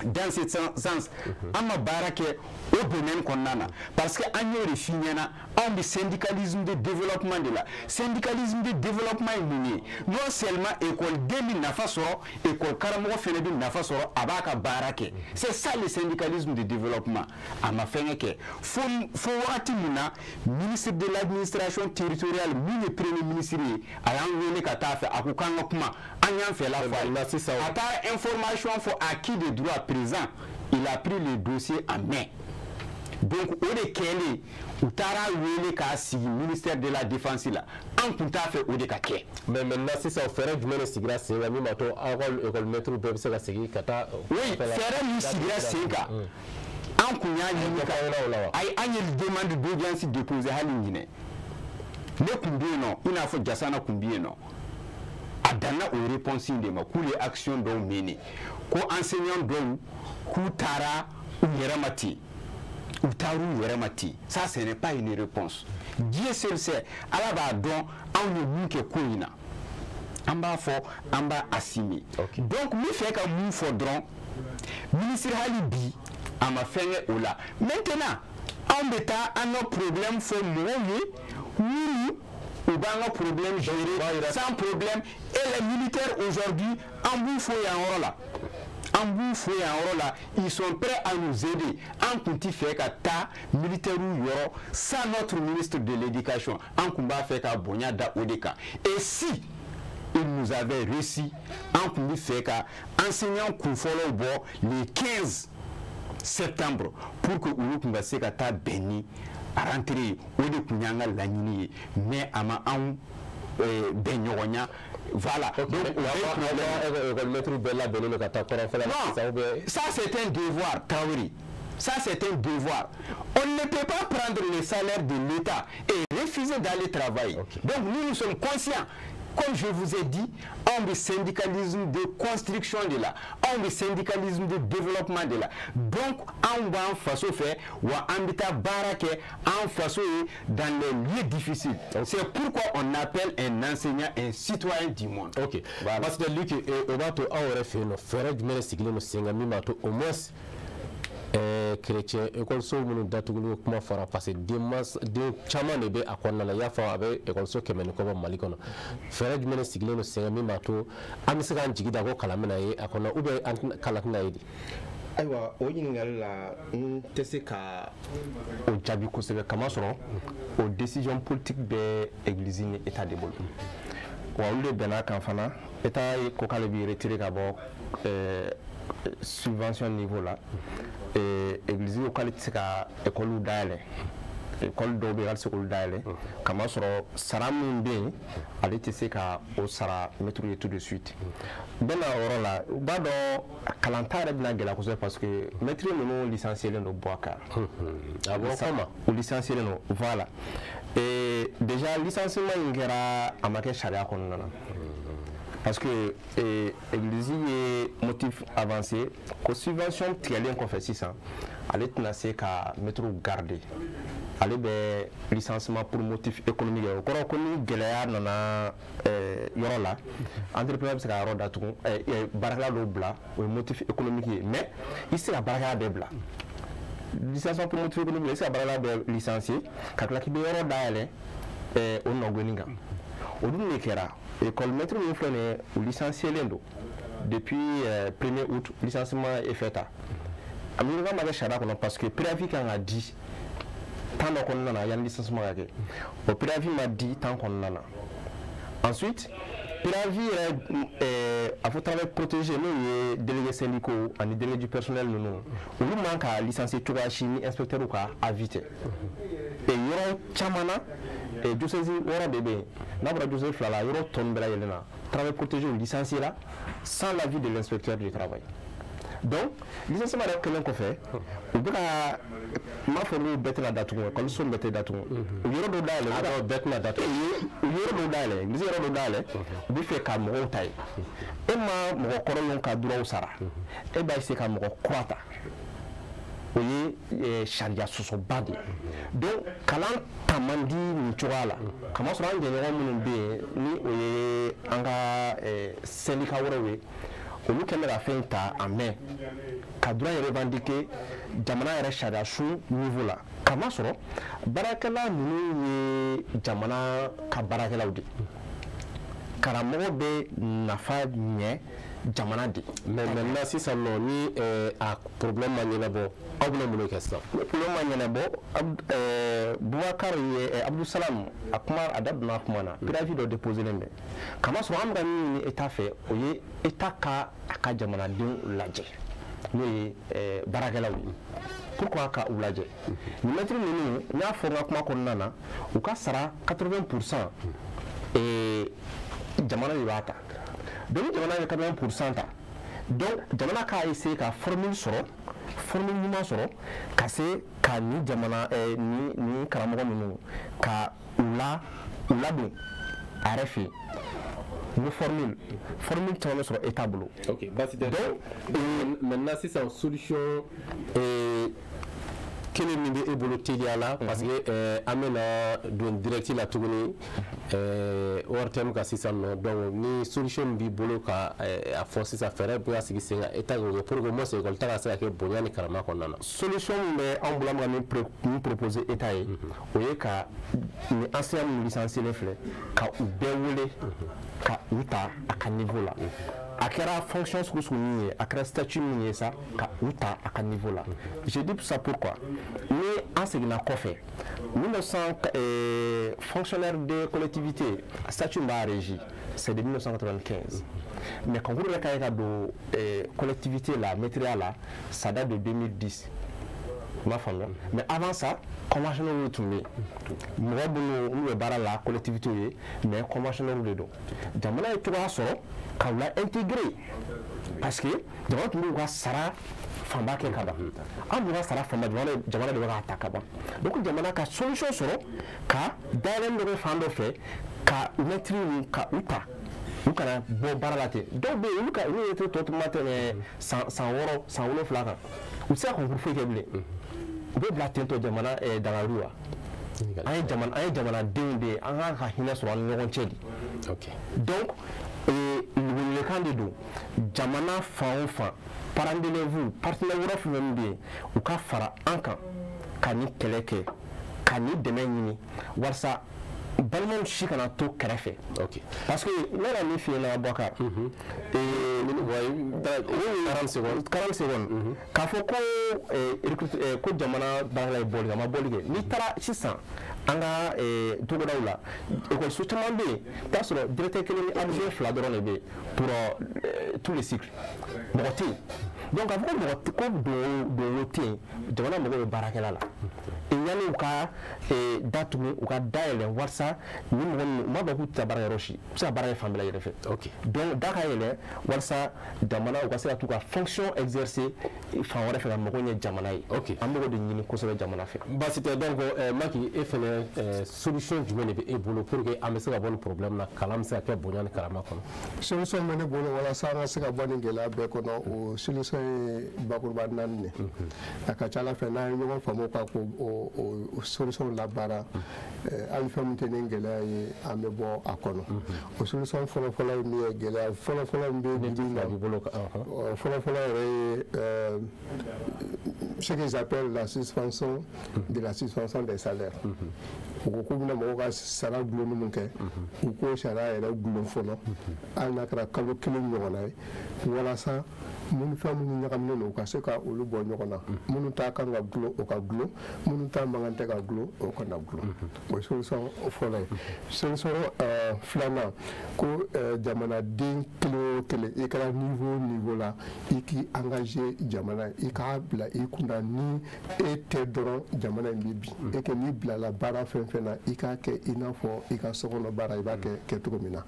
Speaker 2: dans ce sens. An ma baara kɛ o domaine kɔnɔna na, parce que an y'o de f'i ɲɛna, anw bɛ syndicalisme de développement de la. Syndicalisme de développement ye mun ye? Non seulement école den bɛ nafa sɔrɔ, école karamɔgɔ fɛnɛ bɛ nafa sɔrɔ, a b'a ka baara kɛ. C'est ça le syndicalisme de développement. A ma fɛnkɛ kɛ fo fo wagati min na ministre de l'Administration territoriale, min ye Premier ministre ye, a y'an wele ka taa fɛ, a ko k'an ka kuma, an y'an fɛla fɔ a ye, a taara information fɔ à qui de droit présent, il a pris le dossier en main. Donc o de kɛlen, u taara wele k'a sigi ministère de la Défense la. An tun t'a fɛ o de ka kɛ.
Speaker 1: Mais maintenant sisan, fɛɛrɛ jumɛn de sigira sen kan min b'a to aw ka école maître bɛɛ bɛ se ka segin ka taa?
Speaker 2: Oui, fɛɛrɛ min sigira sen kan, an kun y'a ɲini ka, ayi, an ye demande d'audience déposé hali ɲinɛ. Ne kun bɛ yen nɔ, i n'a fɔ Jasana kun bɛ yen nɔ. A danna o réponse in de ma, k'u ye action dɔw mené, ko enseignant dɔw k'u taara u yɛrɛ ma ten, u taar'u yɛrɛ ma ten. Ça, ce n'est pas une réponse. Dieu seul sait, Ala b'a dɔn anw ye mun kɛ ko in na. An b'a fɔ, an b'a assumer. Donc n bɛ fɛ ka mun fɔ dɔrɔn, ministre hali bi a ma fɛn kɛ o la. Maintenant, anw bɛ taa an ka problème fɔ mɔgɔw ye minnu u b'an ka problème gérer sans problème. Et les militaires aujourd'hui, an b'u fo yan yɔrɔ la, an b'u fo yan yɔrɔ la, ils sont prêts à nous aider. An kun ti fɛ ka taa militaires yɔrɔ sans notre ministre de l'Éducation. An kun b'a fɛ ka bonya da o de kan. Et si il nous avait réussi, an kun bɛ fɛ ka enseignants kunfɔlɔw bɔ le 15 septembre pour que olu kun ka se ka taa bɛn ni rentrée ye. O de kun y'an ka laɲini ye, mais a ma anw bɛn ɲɔgɔn. Voilà.
Speaker 1: Donc, école maître bɛɛ labɛnnen don ka taa kɔrɔnfɛla.
Speaker 2: Non, ça c'est un devoir, Traoré. Ça c'est un devoir. On ne peut pas prendre le salaire de l'État et refuser d'aller travailler. Donc nous, nous sommes conscients. Comme je vous ai dit, on le syndicalisme de construction de la, on le syndicalisme de développement de la. Donc, on va en faso fɛ, wa an bɛ taa baara kɛ an faso ye dans les lieux difficiles. C'est pourquoi on appelle un enseignant un citoyen du monde.
Speaker 1: Ok. Voilà. Parce que Luc, o b'a to aw yɛrɛ fɛ yen nɔ, fɛɛrɛ jumɛn de sigilen don sen kan min b'a to au moins chrétien école minnu datuguli kuma fɔra, parce que den caman de bɛ a kɔnɔna la, i y'a fɔ a bɛ école 100 ni kɔ bɔ Mali kɔnɔ. Fɛɛrɛ jumɛn de sigilen don sen kan min b'a to an bɛ se k'an jigi da ko kalan bɛna ye a kɔnɔ, ou bien an kalan tɛna ye de?
Speaker 3: Ayiwa, o ɲininkali la, n tɛ se ka o jaabi kosɛbɛ, kamasɔrɔ o décision politique bɛ église ni État de bolo. Wa olu de bɛn'a kan fana. État ko k'ale b'i retirer ka bɔ subvention niveau la. Église ko k'ale tɛ se ka école dayɛlɛ, école dɔw bɛ yen k'ale tɛ se k'olu dayɛlɛ, kamasɔrɔ sara min bɛ yen, ale tɛ se ka o sara maître ye tout de suite. N bɛ na o yɔrɔ la, u b'a dɔn kalanta yɛrɛ bɛna gɛlɛya kosɛbɛ, parce que maître ninnu licencié len don Boubacar.
Speaker 1: Ah bon, comment?
Speaker 3: U licencié len don, voilà. Et déjà licenciement in kɛra, a ma kɛ sariya kɔnɔna na, parce que église ye motif avancé ko subvention tigɛlen kɔfɛ sisan, ale tɛna se ka maître garder, ale bɛ licenciement pour motif économique ye. O kɔrɔ ko ni gɛlɛya nana yɔrɔ la, entrepreneur bɛ se ka yɔrɔ datugu, baarakɛla dɔw bila, o ye motif économique ye. Mais i tɛ se ka baarakɛla bɛɛ bila licenciement pour motif économique, i tɛ se ka baarakɛla bɛɛ licencier ka tila k'i bɛ yɔrɔ dayɛlɛ o nɔgɔnin kan. O dun de kɛra. École maître min filɛ nin ye, u licencié len don depuis 1er août, licenciement effet ta. A miirika ma kɛ sariya kɔnɔ, parce que préavis kan ka di temps dɔ kɔnɔna na yanni licenciement ka kɛ. O préavis ma di temps kɔnɔna na. Ensuite, préavis yɛrɛ, a fɔ travail protégé, n'o ye délégué syndicaux ani délégué du personnel ninnu, olu man ka licencier cogoya si ni inspecteur ka avis tɛ. Et yɔrɔ caman na, diocèse wɔɔrɔ de bɛ yen, n'a bɔra diocèse fila la, yɔrɔ tɔ ninnu bɛɛ lajɛlen na, travail protégé licencié la sans l'avis de l'inspecteur du travail.
Speaker 5: Donc licenciement yɛrɛ kɛlen kɔfɛ, u bɛ ka n b'a fɔ k'u bɛɛ tɛna datugu, ekɔliso bɛɛ tɛ datugu, u yɔrɔ dɔw dayɛlɛ,
Speaker 1: a bɛɛ tɛna datugu,
Speaker 5: u yɔrɔ dɔw dayɛlɛ, lycée yɔrɔ dɔw dayɛlɛ, u bɛ fɛ ka mɔgɔw ta yen. E ma mɔgɔ kɔrɔlenw ka droit sara, e b'a essayer ka mɔgɔ kura ta, o ye sariya sɔsɔba de ye. Donc kalan ta man di nin cogoya la, kamasɔrɔ an jɛɲɔgɔn minnu bɛ yen ni o ye an ka syndicat wɛrɛw ye, olu kɛlen bɛ ka fɛn ta en main ka droit in revendiquer jamana yɛrɛ sariya sun niveau la, kamasɔrɔ baarakɛla ninnu ye jamana ka baarakɛlaw de ye, karamɔgɔ bɛ nafa ɲɛ jamana de.
Speaker 1: Mais maintenant sisan nɔ ni a problème ma ɲɛnabɔ, aw bɛna mun de kɛ sisan?
Speaker 5: Problème ma ɲɛnabɔ, Boubacar ye Abdou Salam a kuma a da donna a kuma na, préavis dɔ déposé len bɛ, kamasɔrɔ an bɛ ka min ɲini État fɛ, o ye État ka a ka jamanadenw lajɛ, n'o ye baarakɛlaw ye. Pourquoi ka u lajɛ? Nin mɛtiri ninnu, n y'a fɔ n ka kuma kɔnɔna na, u ka sara 80% jamana de b'a ta. Donc ni jamana ye 80% ta, donc jamana k'a essayer ka formule sɔrɔ, formule ɲuman sɔrɔ ka se ka nin jamana nin karamɔgɔ ninnu ka u ladon a yɛrɛ fɛ yen. Ni formule caman bɛ sɔrɔ État bolo.
Speaker 1: Ok, basi tɛ. Donc maintenant sisan solution kelen min bɛ e bolo teliya la, parce que an bɛna don direct la tuguni ORTM ka sisan nɔ, donc ni solution min b'i bolo ka a fɔ sisan, fɛɛrɛ bɛ ka sigi sen kan État k'o kɛ pour que au moins école ta ka se ka kɛ bonya ni karama kɔnɔna na.
Speaker 5: Solution min bɛ anw bolo, an bɛ ka min proposer État ye, o ye ka nin enseignant minnu licencié filɛ, ka u bɛɛ wele ka u ta a ka niveau la. A kɛra fonction sugu sugu min ye, a kɛra statut min ye sa, ka u ta a ka niveau la. Je dis ça pourquoi, ni an seginna kɔfɛ, 1900 fonctionnaire de collectivité statut b'a régi, c'est de 1995, mais concours yɛrɛ ka ye ka don collectivité la, maîtrise la, ça date de 2010. I m'a faamuya? Mais avant ça, conventionnel tun bɛ yen, mɔgɔ minnu olu bɛ baara la collectivité ye, mais conventionnel de don. Jamana ye cogoya sɔrɔ ka u la intégrer, parce que jamana tun b'u ka sara fanba kɛ ka ban, an b'u ka sara fanba jamana de bɛ k'a ta ka ban. Donc jamana ka solution sɔrɔ ka dayɛlɛn dɔ bɛ fan dɔ fɛ ka mɛtiri ninnu ka u ta, u kana bɔ baara la ten. Dɔw bɛ yen, olu ka olu ye tɔ tun ma tɛmɛ san 6 san 7 kan, u tɛ se ka concours foyi kɛ bilen, u bɛ bila ten tɔ jamana dangari wa. An ye jamanadenw de ye, an kan ka hinɛ sɔrɔ an ni ɲɔgɔn cɛ de. Donc welewelekan de don jamana fan o fan, parents d'élèves, partenaires wɛrɛ fɛn fɛn bɛ yen, u ka fara an kan ka nin kɛlɛ kɛ, ka nin dɛmɛ ɲini walasa balimaw si kana to kɛrɛfɛ. Parce que ne yɛrɛ min f'i ɲɛna Boubacar, 40 secondes, k'a fɔ ko ko jamana baarakɛla ye bɔli kɛ, a ma bɔli kɛ. N'i taara sisan an ka togodaw la, ekɔliso caman bɛ yen, i bɛ t'a sɔrɔ directeur kelen ni adjoint 2 dɔrɔn de bɛ yen pour tous les cycles, mɔgɔ tɛ yen. Donc k'a fɔ ko mɔgɔ ko donwo tɛ yen, jamana mago bɛ baarakɛla la. Yanni u ka datugu, u ka dayɛlɛ walasa ni mɔgɔ ninnu u m'a dɔn k'u tɛ taa baara yɔrɔ si, u bɛ se ka baara kɛ fan bɛɛ lajɛlen fɛ. Donc da ka yɛlɛ walasa jamana u ka se ka t'u ka fonction exercer fan wɛrɛ fɛ ka mago ɲɛ jamana ye. An b'o de ɲini kosɛbɛ jamana fɛ.
Speaker 1: Baasi tɛ. Donc Maki, e fɛnɛ solution jumɛn de bɛ e bolo pour que an bɛ se ka bɔ nin problème na, kalan bɛ se ka kɛ bonya ni karama kɔnɔ?
Speaker 4: Solution bɛ ne bolo walasa an ka se ka bɔ nin gɛlɛya bɛɛ kɔnɔ, o solution ye bakuruba 4 de. A ka ca Ala fɛ n'an ye ɲɔgɔn faamu ka ko o solution labaara, hali fɛn min tɛ ni gɛlɛya ye, an bɛ bɔ a kɔnɔ. O solution fɔlɔfɔlɔ ye min ye, gɛlɛya fɔlɔfɔlɔ min bɛ bi in na, fɔlɔfɔlɔ yɛrɛ ye ce qu'ils appellent la suspension de la suspension des salaires. U ko k'u bɛna mɔgɔw ka sara gulonni min kɛ, u k'o sariya yɛrɛ gulon fɔlɔ, hali n'a kɛra kalo 1 ɲɔgɔnna ye, walasa minnu fɛn minnu ɲagaminen don, u ka se ka olu bɔ ɲɔgɔn na. Minnu ta kan ka gulon, o ka gulon, minnu ta man kan tɛ ka gulon, o kana gulon. O ye solution fɔlɔ ye. Solution filanan, ko jamanaden kelen o kelen, i kɛra niveau o niveau la, i k'i engagé jamana ye, i k'a bila i kunna ni e tɛ dɔrɔn jamana in bɛ bin. E kɛ n'i bilala baara fɛn fɛn na, i k'a kɛ i n'a fɔ i ka sokɔnɔ baara i b'a kɛ kɛcogo min na.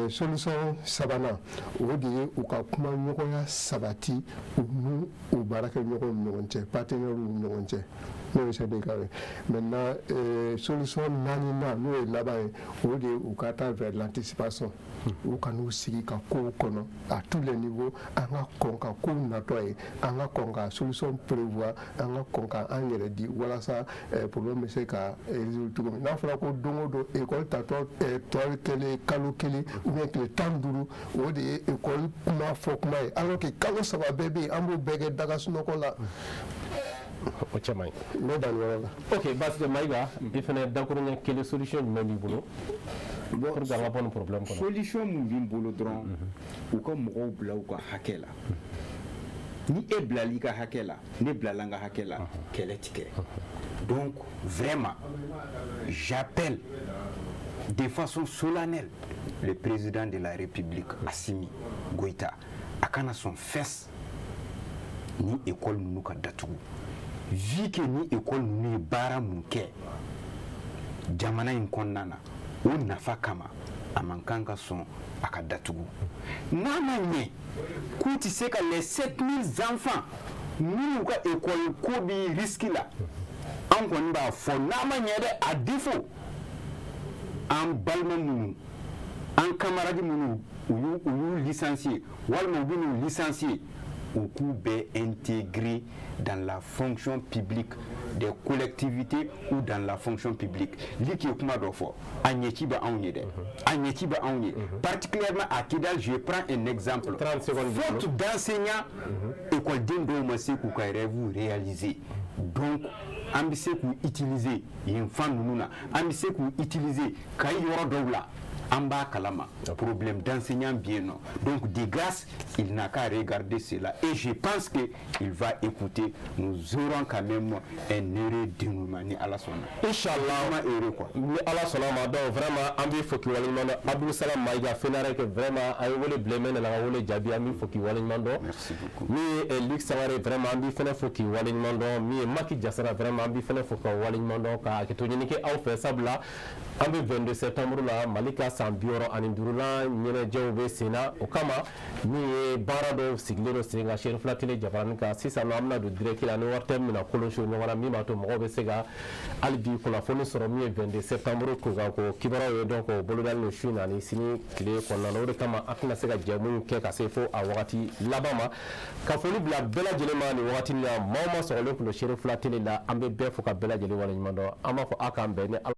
Speaker 4: Solution sabanan, o de ye u ka kuma ɲɔgɔnya sabati u n'u u baarakɛɲɔgɔnw ni ɲɔgɔn cɛ, partenaires ni ɲɔgɔn cɛ, n'o ye syndicat ye. Maintenant, solution naaninan, n'o ye laban ye, o de ye u ka taa vers l'anticipation, u ka n'u sigi ka kow kɔnɔ à tous les niveaux, an ka kɔn ka kow natɔ ye, an ka kɔn ka solution prévoir, an ka kɔn ka an yɛrɛ di walasa problème bɛ se ka résoudre cogo min. N'a fɔra ko don o don école tatɔ tɔ kɛlen kalo 1 ou bien tile 15, o de ye école kuma fɔ kuma ye, alors que kalo 3 bɛɛ bɛ yen, an b'o bɛɛ kɛ daga sunɔgɔ la.
Speaker 1: O cɛ man ɲi.
Speaker 4: N bɛ dan nin yɔrɔ la.
Speaker 1: Ok, baasi tɛ. Mayiga, i fana, dakuruɲɛ kelen, solution jumɛn b'i bolo pour que an ka bɔ nin problème kɔnɔ?
Speaker 2: Solution mun b'i bolo dɔrɔn, u ka mɔgɔw bila u ka hakɛ la. Ni e bilala i ka hakɛ la, ne bilala n ka hakɛ la, kɛlɛ ti kɛ. Donc vraiment, j'appelle de façon solennelle le président de la République, Assimi Goïta, a kana sɔn fɛs ni école ninnu ka datugu, vu que ni école ninnu ye baara mun kɛ jamana in kɔnɔna na, o nafa kama, a man kan ka sɔn a ka datugu. N'a ma ɲɛ k'u tɛ se ka les 7000 enfants minnu ka école ko bi risque la, an kɔni b'a fɔ, n'a ma ɲɛ dɛ, à défaut, an balima minnu, an camarade minnu u y'u licencier walima u bɛ n'u licencier, u k'u bɛɛ intégrer dans la fonction publique des collectivités ou dans la fonction publique. Liki ye kuma dɔ fɔ, a ɲɛci bɛ anw ye dɛ, a ɲɛci bɛ anw ye, particulièrement à Kidal. Je prends un exemple:
Speaker 1: 30 secondes.
Speaker 2: Faute d'enseignants, école dɔw ma se k'u ka rêve réaliser. Donc an bɛ se k'u utiliser yen fan ninnu na, an bɛ se k'u utiliser Kayi yɔrɔ dɔw la, an b'a kalama, problème d'enseignant bien non. Donc de grâce, il n'a qu'à regarder cela et je pense que il va écouter. Nous aurons quand même un heureux dénouement, ni Ala sɔnna.
Speaker 1: Inchallah.
Speaker 2: Vraiment heureux, quoi.
Speaker 1: Ni Ala sɔnna ma. Donc vraiment, an b'i fo k'i waleɲuman dɔn, Abdou Salam Mayiga FENAREC. Vraiment, an ye wele bila mɛ nana ka wele jaabi, an b'i fo k'i waleɲuman dɔn.
Speaker 2: Merci beaucoup.
Speaker 1: Min ye Luc Sangare, vraiment, an b'i fɛnɛ fo k'i waleɲuman dɔn. Min ye Maki Jasara, vraiment, an b'i fɛnɛ fo ka waleɲuman dɔn, ka hakɛto ɲini kɛ aw fɛ, sabula an bɛ 22 septembre la, Mali ka san 65nan ɲɛnajɛw bɛ sen na. O kama, min ye baara dɔw sigilen don sen kan Serifila Tele jabaranin kan sisan nɔ, an bɛna don direct la ni wari tɛ mina kolonso ɲɔgɔn na, min b'a to mɔgɔw bɛ se ka hali bi kunnafoni sɔrɔ min ye 22 septembre ko kan ko kibaruyaw ye. Donc o bolodalen don su in na ni sini tile kɔnɔna na. O de kama an tɛna se ka jɛmu in kɛ ka se fo a wagati laban ma. Ka foli bila bɛɛ lajɛlen ma nin wagati in na, maa o maa sɔgɔlen tun don Serifila Tele la, an bɛ bɛɛ fo ka bɛɛ lajɛlen waleɲuman dɔn. An b'a fɔ aw k'an bɛn ni Ala.